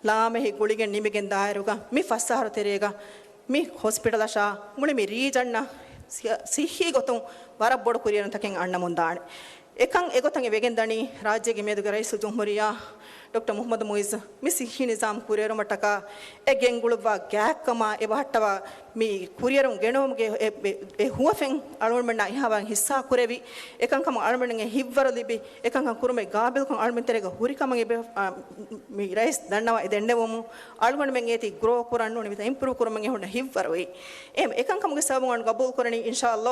ލާމެހި ގުޅިގެން ނިމިގެން ދާއިރުގަ މި ފަސް އަހަރު ތެރޭގަ މި ހޮސްޕިޓަލަށާ މުޅި މި ރީޖަންއަށް ސި-، ސިއްހީ ގޮތުން ވަރަށް ބޮޑު ކުރިއެރުންތަކެއް އަންނަމުން ދާނެ. އެކަން އެގޮތަށް ވެގެން ދަނީ ރާއްޖޭގެ މިއަދުގެ ރައީސުލްޖުމްހޫރިއްޔާ ޑޮކްޓަރ މުޙައްމަދު މުޢިއްޒު މި ސިއްހީ ނިޒާމް ކުރިއެރުމަށްޓަކާ އެ ގެންގުޅުއްވާ ގާތްކަމާ އެބަހައްޓަވާ މި ކުރިއެރުން ގެނައުމުގެ އެ، އެ، އެ ހުވަފެން އަޅުގަނޑުމެންނާ އެހާވާން ހިއްސާ ކުރެވި، އެކަންކަމަށް އަޅުގަނޑުމެންގެ ހިތްވަރު ލިބި، އެކަންކަން ކުރުމެއް ގާބިލްކަން އަޅުގަނޑުމެން ތެރޭގަ ހުރިކަމަށް އެބަ-، އާ، މި ރައީސް ދަންނަވަ އެ ދެންނެވުމުން އަޅުގަނޑުމެން އޭތި ގްރޯ ކުރަން ނޫނީ މިތަން އިމްޕްރޫވް ކުރުމަށް އެ ހުންނަ ހިތްވަރު އެއީ. އެ، އެކަންކަމުގެ ސަބަބުން ގަބޫލު ކުރަނީ އިންޝާﷲ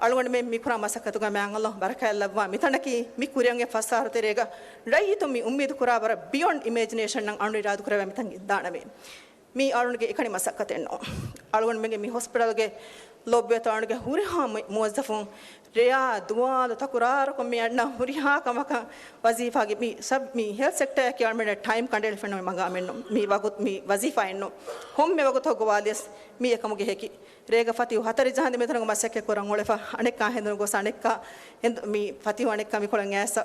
އަޅުގަނޑުމެން މިކުރާ މަސައްކަތުގަ މާތް ﷲ ބަރަކާތްލައްވާ މިތަނަކީ މި ކުރިއަށް އޮތް ފަސް އަހަރު ތެރޭގަ ރައްޔިތުން މި އުއްމީދު ކުރާ ވަރަށް ބިޔޮންޑް އިމޭޖިނޭޝަން އަޅުގަނޑު އިރާދަ ކުރެވޭ މިތަން އިންދާނަމޭ. މީ އަޅުގަނޑުގެ އެކަނި މަސައްކަތެއް ނޫން. އަޅުގަނޑުމެންގެ މި ހޮސްޕިޓަލްގެ ލޮބުވެތި އަޅުގަނޑުގެ ހުރިހާ މު-، މުވައްޒަފުން ރެޔާ ދުވާލު ތަކުރާރުކޮށް މި އަންނަ ހުރިހާ ކަމަކަށް ވަޒީފާގެ މި ސަބް-، މި ހެލްތް ސެކްޓަރއަކީ އަޅުގަނޑު ޓައިމް ކަނޑައެޅިފައި ނުވި މަގާމެއް ނޫން. މި ވަގުތު މި ވަޒީފާއެއް ނޫން. ކޮންމެ ވަގުތަކު ގޮވާލިޔަސް މީ އެކަމުގެ ހެކި. ރޭގަ ފަތިހު ހަތަރު ޖަހަންދެ މިތަނުގަ މަސައްކަތް ކުރަން އުޅެފަ އަނެއްކާ ހެނދުނު ގޮސް އަނެއްކާ ހެނދު-، މި ފަތިހު އަނެއްކާ މިކޮޅަށް އައިސް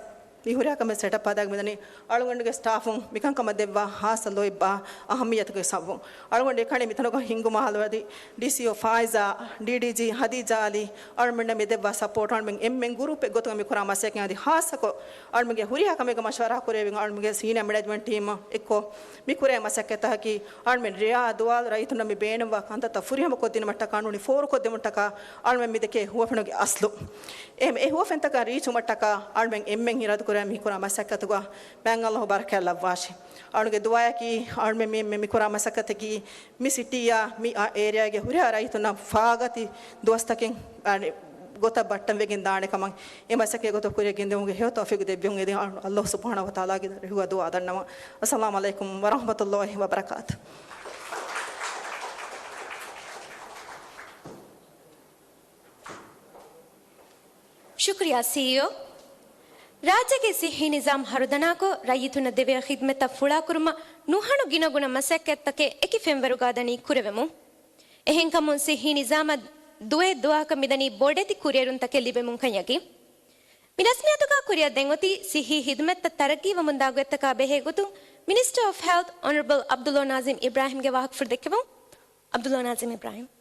މި ހުރިހާ ކަމެއް ސެޓަޕް ހަދާގެ މިދަނީ. އަޅުގަނޑުގެ ސްޓާފުން މިކަންކަމަށް ދެއްވާ ހާއްސަ ލޯތްބާ އަހައްމިއްޔަތުގެ ސަބަބުން. އަޅުގަނޑު އެކަނި މިތަނުގަ ހިންގުމާ ހަލުވަދި ޑީސީއޯ ފާއިޒާ، ޑީޑީޖީ ހަދީޖާ އަލީ، އަޅުމެންނަށް މި ދެއްވާ ސަޕޯޓް، އަޅުމެން އެންމެން ގުރޫޕެއް ގޮތުގަ މި ކުރާ މަސައްކަތް އަދި ހާއްސަކޮށް އަޅުމެންގެ ހުރިހާ ކަމެއްގަ މަޝްވަރާ ކުރެވި އަޅުމެންގެ ސީނިއާ މެނޭޖްމަންޓް ޓީމް އެއްކޮށް މި ކުރޭ މަސައްކަތްތަކަކީ އަޅުމެން ރެޔާ ދުވާލު ރައްޔިތުންނަށް މި ބޭނުންވާ ކަންތައްތައް ފުރިހަމަ ކޮށްދިނުމަށްޓަކާ ނޫނީ ފޯރުކޮށްދިނުމަށްޓަކާ އަޅުމެން މި ދެކޭ ހުވަފެނުގެ އަސްލު. އެހެން އެ ހުވަފެންތަކަށް ރީޗުމަށްޓަކާ އަޅުމެން އެންމެން އިރާދަކުރާ މި ކުރާ މަސައްކަތުގަ މާތް ﷲ ބަރަކާތް ލައްވާށި. އަޅުގެ ދުޢާއަކީ އަޅުމެން މި، މި، މި ކުރާ މަސައްކަތަކީ މި ސިޓީއާ މި އާ އޭރިއާގެ ހުރިހާ ރައްޔިތުންނަށް ފާގަތި ދުވަސްތަކެއް އަނެ ގޮތަށް ބައްޓަން ވެގެން ދާނެ ކަމަށް އެ މަސައްކަތް ގޮތަށް ކުރިއަށް ގެންދެވުމުގެ ހެޔޮ ތައުފީގު ދެއްވިއުން އެދި ﷲ ސުބްޙާނަހޫ ވަތަޢާލާގެ ދަރިފުޅުގަ ދުޢާ ދަންނަވަން. އައްސަލާމު ޢަލައިކުމް ވަރަޙްމަތުﷲ ވަބަރަކާތު. ޝުކުރިއްޔާ ސީއީއޯ. ރާއްޖޭގެ ސިއްހީ ނިޒާމް ހަރުދަނާކޮށް، ރައްޔިތުންނަށް ދެވޭ ޚިދްމަތްތައް ފުޅާކުރުމަށް ނުހަނު ގިނަގުނަ މަސައްކަތްތަކެއް އެކި ފެންވަރުގަ ދަނީ ކުރެވެމުން. އެހެންކަމުން ސިއްހީ ނިޒާމަށް ދުވަހެއް ދުވަހަކަށް މިދަނީ ބޮޑެތި ކުރިއެރުންތަކެއް ލިބެމުން ކަންޏަކީ. މި ރަސްމިއްޔަތުގަ ކުރިއަށް ދެން އޮތީ ސިއްހީ ޚިދުމަތްތައް ތަރައްގީވަމުންދާ ގޮތްތަކާ ބެހޭ ގޮތުން މިނިސްޓަރ އޮފް ހެލްތް އޮނަރަބަލް ޢަބްދުﷲ ނާޒިމް އިބްރާހިމްގެ ވާހަކަފުޅު ދެއްކެވުން. ޢަބްދުﷲ ނާޒިމް އިބްރާހިމް.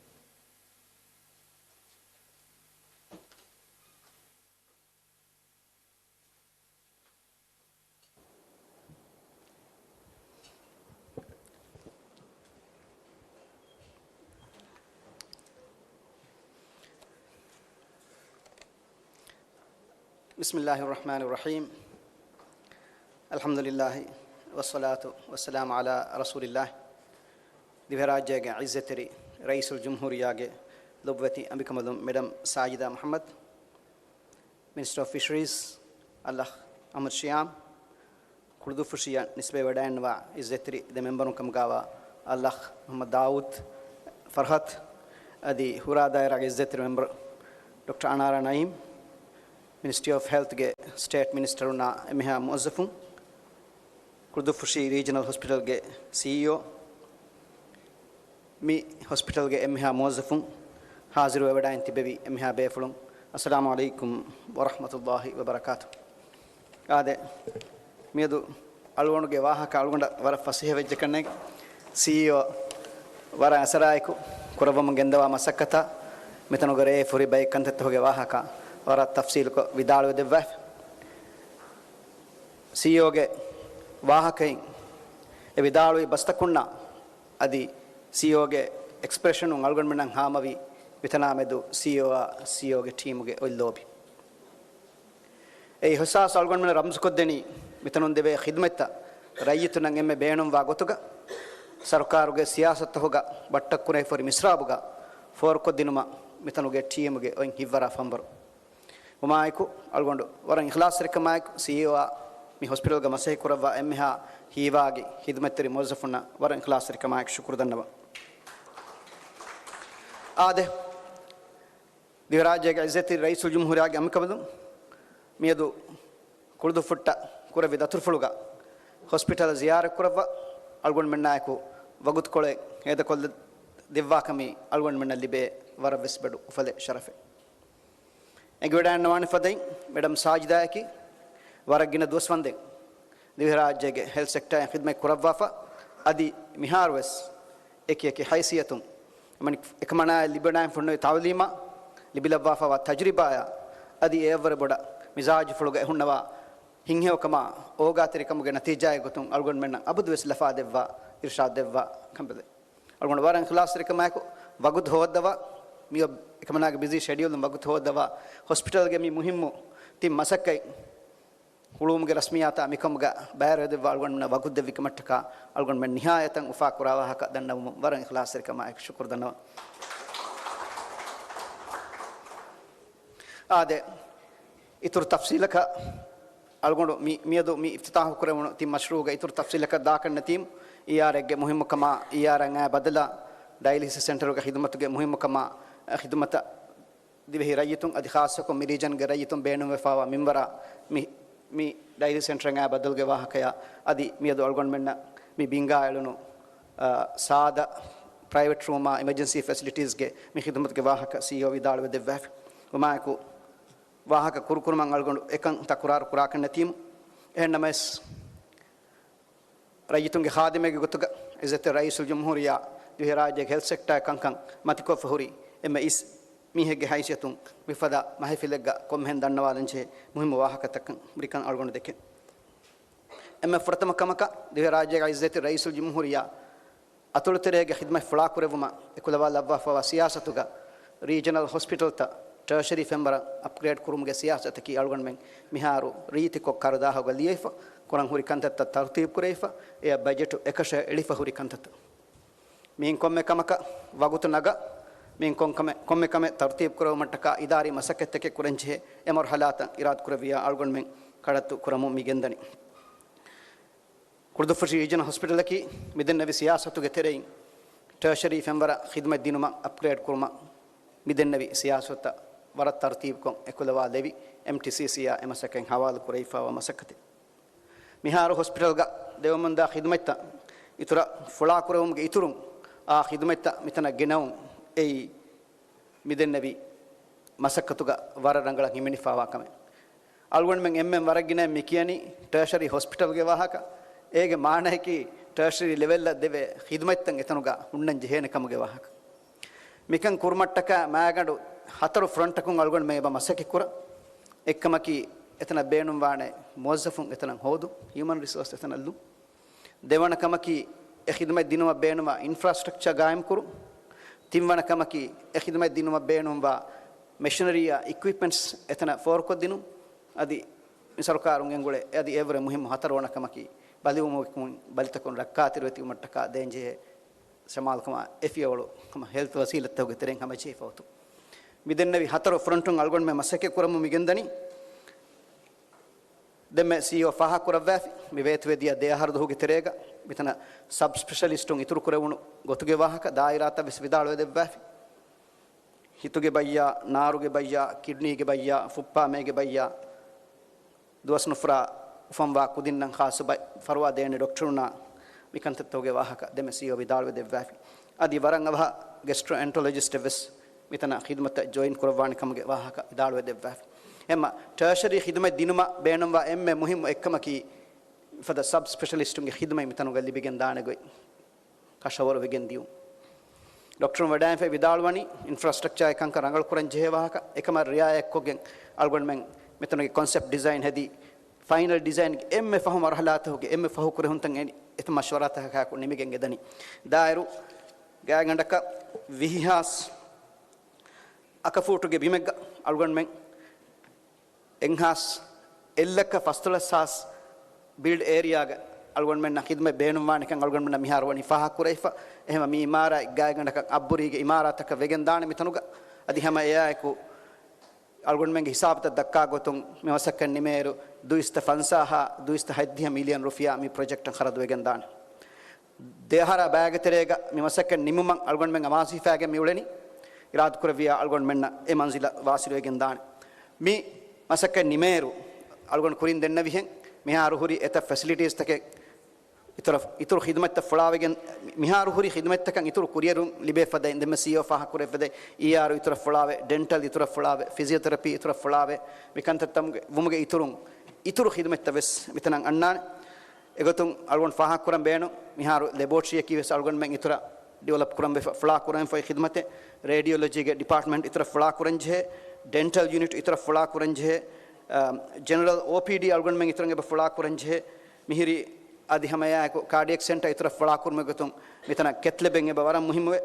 بسم الله الرحمن الرحيم. الحمد لله والصلاة والسلام على رسول الله. ދިވެހިރާއްޖޭގެ ޢިއްޒަތްތެރި ރައީސުލްޖުމްހޫރިއްޔާގެ ލޮބުވެތި އަނބިކަނބަލުން މެޑަމް ސާޖިދާ މުޙައްމަދު، މިނިސްޓަރ އޮފް ފިޝަރީޒް އަލްއަޚް އަޙްމަދު ޝިޔާމް، ކުޅުދުއްފުށިއަށް ނިސްބަތްވެވަޑައިންނަވާ ޢިއްޒަތްތެރި ދެ މެމްބަރުން ކަމުގައިވާ އަލްއަޚް މުޙައްމަދު ދާއޫދު ފަރްހަތު، އަދި ހުރާ ދާއިރާގެ ޢިއްޒަތްތެރި މެމްބަރު ޑޮކްޓަރ އަނާރާ ނައީމް، މިނިސްޓްރީ އޮފް ހެލްތްގެ ސްޓޭޓް މިނިސްޓަރުންނާ އެންމެހާ މުވައްޒަފުން، ކުޅުދުއްފުށި ރީޖަނަލް ހޮސްޕިޓަލްގެ ސީއީއޯ، މި ހޮސްޕިޓަލްގެ އެންމެހާ މުވައްޒަފުން، ޙާޟިރުވެވަޑައިން ތިބެވި އެންމެހާ ބޭފުޅުން، އައްސަލާމު ޢަލައިކުމް ވަރަޙްމަތުﷲ ވަބަރަކާތު. އާދެ، މިއަދު އަޅުގަނޑުގެ ވާހަކަ އަޅުގަނޑަށް ވަރަށް ފަސޭހަވެއްޖެ ކަންނޭނގެ، ސީއީއޯ ވަރަށް އަސަރާއެކު ކުރައްވަމުން ގެންދަވާ މަސައްކަތާ، މިތަނުގަ ރޭ ފުރި ބައެއް ކަންތައްތަކުގެ ވާހަކަ ވަރަށް ތަފްސީލުކޮށް ވިދާޅުވެ ދެއްވާފަ. ސީއީއޯގެ ވާހަކައިން އެ ވިދާޅުވި ބަސްތަކުންނާ އަދި ސީއީއޯގެ އެކްސްޕްރެޝަނުން އަޅުގަނޑުމެންނަށް ހާމަވި މިތަނާ މެދު ސީއީއޯއާ ސީއީއޯގެ ޓީމުގެ އޮތް ލޯބި. އެ އިޙްސާސް އަޅުގަނޑުމެން ރަމްޒުކޮށްދެނީ މިތަނުން ދެވޭ ޚިދުމަތްތައް ރައްޔިތުންނަށް އެންމެ ބޭނުންވާ ގޮތުގަ، ސަރުކާރުގެ ސިޔާސަތުތަކުގަ ބައްޓަށް ކުރެވިފަހުރި މިސްރާބުގަ ފޯރުކޮށްދިނުމަށް މިތަނުގެ ޓީމުގެ އޮތް ހިތްވަރާ ފަންވަރު. ވުމާއެކު، އަޅުގަނޑު ވަރަށް އިޚްލާޞްތެރިކަމާއެކު ސީއީއޯއާ މި ހޮސްޕިޓަލްގަ މަސައްކަތް ކުރައްވާ އެންމެހާ ހީވާގި ޚިދުމަތްތެރި މުވައްޒަފުންނަށް ވަރަށް އިޚްލާޞްތެރިކަމާއެކު ޝުކުރު ދަންނަވަން. އާދެ، ދިވެހިރާއްޖޭގެ ޢިއްޒަތްތެރި ރައީސުލްޖުމްހޫރިއްޔާގެ އަނބިކަނބަލުން މިއަދު ކުޅުދުއްފުށްޓަށް ކުރެއްވި ދަތުރުފުޅުގަ ހޮސްޕިޓަލަށް ޒިޔާރަތްކުރައްވާ އަޅުގަނޑުމެންނާއެކު ވަގުތުކޮޅެއް ހޭދަކޮށްލަ ދެއްވާކަމީ އަޅުގަނޑުމެންނަށް ލިބޭ ވަރަށްވެސް ބޮޑު އުފަލެއް، ޝަރަފެއް. އެނގިވަޑައިގަންނަވާނެ ފަދައިން މެޑަމް ސާޖިދާއަކީ ވަރަށް ގިނަ ދުވަސްވަންދެން ދިވެހިރާއްޖޭގެ ހެލްތް ސެކްޓަރއިން ޚިދުމަތް ކުރައްވާފަ، އަދި މިހާރުވެސް އެކި އެކި ހައިސިއްޔަތުން އެމަނި-، އެކަމަނާއަށް ލިބިވަޑައިގެންފުންނަވި ތަޢުލީމާ ލިބިލައްވާފައިވާ ތަޖުރިބާއާ އަދި އެއަށްވުރެ ބޮޑަށް މިޒާޖުފުޅުގަ އެހުންނަވާ ހިތްހެޔޮކަމާ އޯގާތެރިކަމުގެ ނަތީޖާއެއް ގޮތުން އަޅުގަނޑުމެންނަށް އަބަދުވެސް ލަފާ ދެއްވާ އިރުޝާދު ދެއްވާ ކަނބެލެއް. އަޅުގަނޑު ވަރަށް އިޚްލާޞްތެރިކަމާއެކު ވަގުތު ހޯއްދަވާ، މިއޮ-، އެކަމަނާގެ ބިޒީ ޝެޑިއުލުން ވަގުތު ހޯއްދަވާ، ހޮސްޕިޓަލްގެ މި މުހިއްމު ތިން މަސައްކަތް ހުޅުވުމުގެ ރަސްމިއްޔާތާ މިކަމުގަ ބައިވެރިވެދެއްވާ އަޅުގަނޑުމެންނަށް ވަގުތު ދެއްވިކަމަށްޓަކާ އަޅުގަނޑުމެން ނިހާޔަތަށް އުފާކުރާ ވާހަކަ ދަންނަވަމުން ވަރަށް އިޚްލާޞްތެރިކަމާއެކު ޝުކުރު ދަންނަވަން. އާދެ، އިތުރު ތަފްސީލަކަށް އަޅުގަނޑު މި، މިއަދު މި އިފްތިތާހު ކުރެވުނު ތިން މަޝްރޫޢުގެ އިތުރު ތަފްސީލަކަށް ދާކަށް ނެތީމު، އީއާރްއޭގެ މުހިއްމުކަމާ، އީއާރްއާ އަށް ބަދަލާ، ޑަޔަލިސިސް ސެންޓަރުގެ ޚިދުމަތުގެ މުހިއްމުކަމާ، ޚިދުމަތަށް ދިވެހި ރައްޔިތުން އަދި ޚާއްޞަކޮށް މި ރީޖަންގެ ރައްޔިތުން ބޭނުންވެފާވާ މިންވަރާ މި، މި ޑަޔަލިސިސް ސެންޓަރަށް ބަދަލުގެ ވާހަކަޔާ އަދި މިއަދު އަޅުގަނޑުމެންނަށް މި ބިންގާ އެޅުނު، އާ، ސާދަ ޕްރައިވެޓް ރޫމާ އިމަޖެންސީ ފެސިލިޓީސްގެ މި ޚިދުމަތުގެ ވާހަކަ ސީއީއޯ ވިދާޅުވެ ދެއްވާފި. ވަމާއެކު، ވާހަކަ ކުރުކުރުމަށް އަޅުގަނޑު އެކަން ތަކުރާރު ކުރާކަށް ނެތީމު، އެހެންނަމަވެސް، ރައްޔިތުންގެ ޚާދިމެއްގެ ގޮތުގަ އިއްޒަތްތެރި ރައީސުލްޖުމްހޫރިއްޔާ ދިވެހިރާއްޖޭގެ ހެލްތް ސެކްޓާއާ ކަންކަން މަތިކޮށްފަ ހުރި އެންމެ އިސް މީހެއްގެ ހައިސިއްޔަތުން މިފަދަ މަހެފިލެއްގަ ކޮންމެހެން ދަންނަވާލަންޖެހޭ މުހިއްމު ވާހަކަތަކަށް ހުރިކަން އަޅުގަނޑު ދެކެން. އެންމެ ފުރަތަމަ ކަމަކަށް ދިވެހިރާއްޖޭގެ އިއްޒަތްތެރި ރައީސުލްޖުމްހޫރިއްޔާ އަތޮޅުތެރޭގެ ޚިދުމަތް ފުޅާކުރެއްވުމަށް އެކުލަވާލައްވާފައިވާ ސިޔާސަތުގަ ރީޖަނަލް ހޮސްޕިޓަލްތައް ޓަރޝަރީ ފެންވަރަށް އަޕްގްރޭޑް ކުރުމުގެ ސިޔާސަތަކީ އަޅުގަނޑުމެން މިހާރު ރީތިކޮށް ކަރުދާހުގަ ލިޔެފަ، ކުރަން ހުރި ކަންތައްތައް ތަރުތީބު ކުރެވިފަ، އެއަށް ބަޖެޓު އެކަށައި އެޅިފަ ހުރި ކަންތައްތައް. މިއިން ކޮންމެ ކަމަކަށް ވަގުތު ނަގާ، މިއިން ކޮންކަމެ، ކޮންމެ ކަމެއް ތަރުތީބު ކުރެވުމަށްޓަކާ އިދާރީ މަސައްކަތްތަކެއް ކުރަންޖެހޭ އެ މަރުހަލާތައް އިރާދަކުރެއްވިއްޔާ އަޅުގަނޑުމެން ކަޑައްތު ކުރަމުން މި ގެންދަނީ. ކުރުދުފުށި ރީޖަނަލް ހޮސްޕިޓަލަކީ މިދެންނެވި ސިޔާސަތުގެ ތެރެއިން ޓަރޝަރީ ފެންވަރަށް ޚިދުމަތް ދިނުމަށް އަޕްގްރޭޑް ކުރުމަށް މިދެންނެވި ސިޔާސަތަށް ވަރަށް ތަރުތީބުކޮށް އެކުލަވާލެވި އެމްޓީސީސީއާ އެމަސައްކަތް ހަވާލު ކުރެވިފައިވާ މަސައްކަތެއް. މިހާރު ހޮސްޕިޓަލްގަ ދެވެމުންދާ ޚިދުމަތްތައް އިތުރަށް ފުޅާކުރެވުމުގެ އިތުރުން، އާ ޚިދުމަތްތައް މިތަނަށް ގެނައުން އެއީ މިދެންނެވި މަސައްކަތުގަ ވަރަށް ރަނގަޅަށް ހިމެނިފައިވާ ކަމެއް. އަޅުގަނޑުމެން އެންމެން ވަރަށް ގިނައިން މި ކިޔަނީ ޓަރޝަރީ ހޮސްޕިޓަލްގެ ވާހަކަ. އޭގެ މާނައަކީ ޓަރޝަރީ ލެވެލްއަށް ދެވޭ ޚިދުމަތްތައް އެތަނުގަ ހުންނަން ޖެހޭނެ ކަމުގެ ވާހަކަ. މިކަން ކުރުމަށްޓަކާ މާގަނޑު ހަތަރު ފްރޮންޓަކުން އަޅުގަނޑުމެން އެބަ މަސައްކަތް ކުރަން. އެއްކަމަކީ އެތަނަށް ބޭނުންވާނެ މުވައްޒަފުން އެތަނަށް ހޯދުން، ހިއުމަން ރިސޯސް އެތަނަށް ލުން. ދެވަނަ ކަމަކީ، އެ ޚިދުމަތް ދިނުމަށް ބޭނުންވާ އިންފްރާސްޓްރަކްޗާ ގާއިމްކުރުން. ތިންވަނަ ކަމަކީ، އެ ޚިދުމަތް ދިނުމަށް ބޭނުންވާ މެޝިނަރީއާ އިކްއިޕްމަންޓްސް އެތަނަށް ފޯރުކޮށްދިނުން. އަދި މި ސަރުކާރުން ގެންގުޅޭ އަދި އެއަށްވުރެ މުހިއްމު ހަތަރުވަނަ ކަމަކީ، ބަލިވުމުގެ ބަލިތަކުން ރައްކާތެރިވެތިވުމަށްޓަކާ ދޭންޖެހޭ ޝަމާލުކަމާ އެ ފިޔަވަޅު ހަމަ ހެލްތު ވަސީލަތްތަކުގެ ތެރެއިން ހަމަޖެހިފަ އޮތުން. މިދެންނެވި ހަތަރު ފްރޮންޓުން އަޅުގަނޑުމެން މަސައްކަތް ކުރަމުން މި ގެންދަނީ. ދެންމެ ސީއީއޯ ފާހަގަކުރައްވާފި، މި ވޭތުވެދިޔަ ދެ އަހަރު ދުވަހުގެ ތެރޭގަ މިތަނަށް ސަބް ސްޕެޝަލިސްޓުން އިތުރުކުރެވުނު ގޮތުގެ ވާހަކަ ދާއިރާތައް ވެސް ވިދާޅުވެ ދެއްވާފި. ހިތުގެ ބައްޔާ، ނާރުގެ ބައްޔާ، ކިޑްނީގެ ބައްޔާ، ފުއްޕާމޭގެ ބައްޔާ، ދުވަސްނުފުރާ އުފަންވާ ކުދިންނަށް ޚާއްޞަ ބައި ފަރުވާ ދޭނެ ޑޮކްޓަރުންނާ މިކަންތައްތަކުގެ ވާހަކަ ދެންމެ ސީއީއޯ ވިދާޅުވެ ދެއްވާފި. އަދި ވަރަށް އަވަހަށް ގެސްޓްރޯއެންޓޮލޮޖިސްޓެއް ވެސް މިތަނަށް ޚިދުމަތަށް ޖޮއިން ކުރައްވާނެ ކަމުގެ ވާހަކަ ވިދާޅުވެ ދެއްވާފި. އެމަ ޓާޝަރީ ޚިދުމަތް ދިނުމަށް ބޭނުންވާ އެންމެ މުހިއްމު އެއްކަމަކީ، ފަދަ ސަބް ސްޕެޝަލިސްޓުންގެ ޚިދުމަތް މިތަނުގަ ލިބިގެން ދާނެ ގޮތް ކަށަވަރުވެގެން ދިޔުން. ޑޮކްޓަރު ވަޑައިންފައި ވިދާޅުވަނީ، އިންފްރާސްޓްރަކްޗާއެއް ކަންކަން ރަނގަޅު ކުރަން ޖެހޭ ވާހަކަ، އެކަމަށް ރިއާޔަތްކޮށްގެން އަޅުގަނޑުމެން މިތަނުގެ ކޮންސެޕްޓް ޑިޒައިން ހެދީ، ފައިނަލް ޑިޒައިންގެ އެންމެ ފަހު މަރުހަލާތަކުގެ އެންމެ ފަހު ކުރެހުންތައް އެ މަޝްވަރާތަކާއެކު ނިމިގެން އެދަނީ. ދާއިރު ގާތްގަނޑަކަށް ވިހި ހާސް އަކަފޫޓުގެ ބިމެއްގަ އަޅުގަނޑުމެން އެއްހާސް އެއްލައްކަ ފަސްދޮޅަސް ހާސް ބިލްޑް އޭރިއާގަ އަޅުގަނޑުމެންނަށް ޚިދުމަތް ބޭނުންވާނެކަން އަޅުގަނޑުމެންނަށް މިހާރު ވަނީ ފާހަގަކުރެވިފަ. އެހެންވެ، މި އިމާރާތް ގާތްގަނޑަކަށް އަށްބުރީގެ އިމާރާތަކަށް ވެގެން ދާނެ މިތަނުގަ. އަދި ހަމަ އެއާއެކު، އަޅުގަނޑުމެންގެ ހިސާބުތައް ދައްކާ ގޮތުން، މި މަސައްކަތް ނިމޭއިރު، ދުއިސައްތަ ފަންސާހާ ދުއިސައްތަ ހަތްދިހަ މިލިއަން ރުފިޔާ މި ޕްރޮޖެކްޓަށް ޚަރަދުވެގެން ދާނެ. ދެއަހަރާ ބައިގެ ތެރޭގަ މި މަސައްކަތް ނިމުމަށް އަޅުގަނޑުމެން އަމާޒު ހިފާގެން މިއުޅެނީ، އިރާދަކުރެއްވިއްޔާ އަޅުގަނޑުމެންނަށް އެ މަންޒިލަށް ވާސިލުވެގެން ދާނެ. މި މަސައްކަތް ނިމޭއިރު، އަޅުގަނޑު ކުރިން ދެންނެވިހެން، މިހާރު ހުރި އެތައް ފެސިލިޓީސްތަކެއް އިތުރަށް، އިތުރު ޚިދުމަތްތައް ފުޅާވެގެން، މިހާރު ހުރި ޚިދުމަތްތަކަށް އިތުރު ކުރިއެރުން ލިބޭ ފަދައިން ދެންމެ ސީއީއޯ ފާހަގަކުރެއްވި ދެ، އީއާރު އިތުރަށް ފުޅާވެ، ޑެންޓަލް އިތުރަށް ފުޅާވެ، ފިޒިއޯތެރަޕީ އިތުރަށް ފުޅާވެ، މިކަންތައްތައް ވުމުގެ އިތުރުން، އިތުރު ޚިދުމަތްތައް ވެސް މިތަނަށް އަންނާނެ. އެގޮތުން އަޅުގަނޑު ފާހަގަކުރަން ބޭނުން، މިހާރު ލެބޯޓްރީއަކީ ވެސް އަޅުގަނޑުމެން އިތުރަށް ޑިވެލޮޕް ކުރަން ވެފަ، ފުޅާ ކުރަން ފައި ޚިދުމަތެއް، ރޭޑިއޮލޮޖީގެ ޑިޕާޓްމަންޓް އިތުރަށް ފުޅާ ކުރަން ޖެހޭ، ޑެންޓަލް ޔުނިޓް އިތުރަށް ފުޅާ ކުރަން ޖެހޭ، އާ، ޖެނެރަލް އޯޕީޑީ އަޅުގަނޑުމެން އިތުރަށް އެބަ ފުޅާ ކުރަން ޖެހޭ. މިހިރީ އަދި ހަމައެއާއެކު ކާޑިއެކް ސެންޓަރ އިތުރަށް ފުޅާކުރުމުގެ ގޮތުން މިތަނަށް ކެތްލެބެން އެބަ ވަރަށް މުހިއްމުވެ،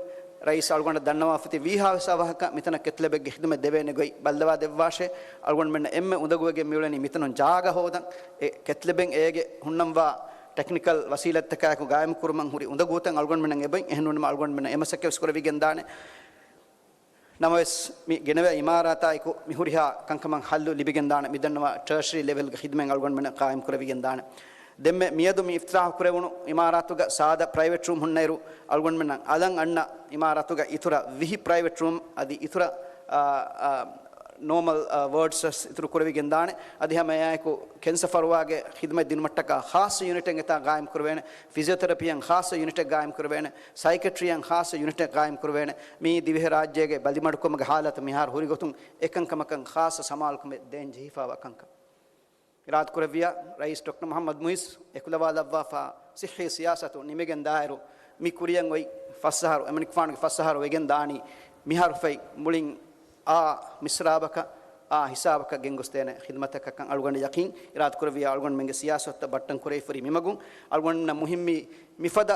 ރައީސް އަޅުގަނޑަށް ދަންނަވާފަތި ވީހާވެސް އަވަހަކަށް މިތަނަށް ކެތްލެބެއްގެ ޚިދުމަތް ދެވޭނެ ގޮތް ބައްލަވާ ދެއްވާށޭ. އަޅުގަނޑުމެންނަށް އެންމެ އުނދަގޫވެގެން މިއުޅެނީ މިތަނުން ޖާގަ ހޯދަން. އެ ކެތްލެބެން އޭގެ ހުންނަންވާ ޓެކްނިކަލް ވަސީލަތްތަކާއެކު ގާއިމުކުރުމަށް ހުރި އުނދަގޫތައް އަޅުގަނޑުމެންނަށް އެބައިން. އެހެންނޫން އަޅުގަނޑުމެންނަށް އެ މަސައްކަތް ވެސް ކުރެވިގެން ދާނެ. ނަމަވެސް، މި ގެނެވޭ އިމާރާތާއެކު މި ހުރިހާ ކަންކަމަށް ހައްލު ލިބިގެންދާނެ. މިދަންނަވާ ޓަރޝަރީ ލެވެލްގެ ޚިދުމަތް އަޅުގަނޑުމެންނަށް ޤާއިމް ކުރެވިގެންދާނެ. ދެންމެ މިއަދު މި އިފްތިތާޙު ކުރެވުނު އިމާރާތުގަ ސާދަ ޕްރައިވެޓް ރޫމް ހުންނައިރު، އަޅުގަނޑުމެންނަށް އަލަށް އަންނަ އިމާރާތުގަ އިތުރަށް ވިހި ޕްރައިވެޓް ރޫމް އަދި އިތުރަށް، އާ، އާ، ނޯމަލް، އާ، ވޯޑްސް ވެސް އިތުރު ކުރެވިގެންދާނެ. އަދި ހަމައެއާއެކު ކެންސަ ފަރުވާގެ ޚިދުމަތް ދިނުމަށްޓަކާ ޚާއްޞަ ޔުނިޓެއް އެތާ ޤާއިމް ކުރެވޭނެ. ފިޒިއޯތެރަޕީއަށް ޚާއްޞަ ޔުނިޓެއް ޤާއިމް ކުރެވޭނެ. ސައިކެޓްރީއަށް ޚާއްޞަ ޔުނިޓެއް ޤާއިމް ކުރެވޭނެ. މިއީ ދިވެހި ރާއްޖޭގެ ބަލިމަޑުކަމުގެ ޙާލަތު މިހާރު ހުރި ގޮތުން އެކަންކަމަކަށް ޚާއްޞަ ސަމާލުކަމެއް ދޭން ޖެހިފައިވާ ކަންކަން. އިރާދަކުރެއްވިޔާ، ރައީސް ޑޮކްޓަރ މުޙައްމަދު މުޢިއްޒު އެކުލަވާލައްވާފާ ޞިއްޙީ ސިޔާސަތު ނިމިގެން ދާއިރު، މި ކުރިއަށް އޮތް ފަސް އަހަރު، އެމަނިކުފާނުގެ ފަސް އަހަރު ވެގެން ދާނީ، މިހާރު ފައި މުޅިން އާ މިސްރާބަކަށް، އާ ހިސާބަކަށް ގެންގޮސްދޭނެ ޚިދުމަތަކަށްކަން އަޅުގަނޑަށް ޔަޤީން. އިރާދަކުރެއްވިޔާ، އަޅުގަނޑުމެންގެ ސިޔާސަތުތައް ބައްޓަން ކުރެވިފަ ހުރީ މިމަގުން. އަޅުގަނޑުމެންނަށް މުހިއްމީ މިފަދަ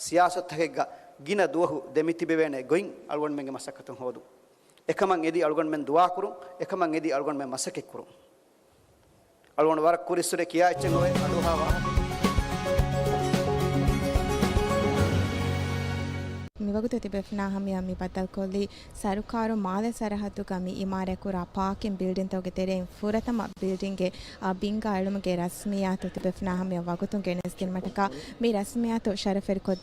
ސިޔާސަތުތަކެއްގަ ގިނަ ދުވަހު ދެމިތިބެވޭނެ ގޮތް އަޅުގަނޑުމެންގެ މަސައްކަތުން ހޯދުން. އެކަމަށް އެދި އަޅުގަނޑުމެން ދުޢާކުރުން، އެކަމަށް އެދި އަޅުގަނޑުމެން މަސައްކަތްކުރުން. އަޅުގަނޑު ވަރަށް ކުރިއްސުރެ ކިޔާ އެއްޗެއް އޮވޭ އަޑުއަހާ ވާހަކަ. މިވަގުތު ތިބޭފުޅުންނާ ހަމަޔަށް މި ބައްދަލުކޮށްލީ، ސަރުކާރު މާލެ ސަރަހައްދުގަ މި އިމާރާތް ކުރާ ޕާކިން ބިލްޑިންތަކުގެ ތެރެއިން ފުރަތަމަ ބިލްޑިންގެ، އާ، ބިންގާ އެޅުމުގެ ރަސްމިއްޔާތު ތިބޭފުޅުންނާ ހަމަޔަށް ވަގުތުން ގެނެސްދިނުމަށްޓަކާ، މި ރަސްމިއްޔާތު ޝަރަފުވެރިކޮށް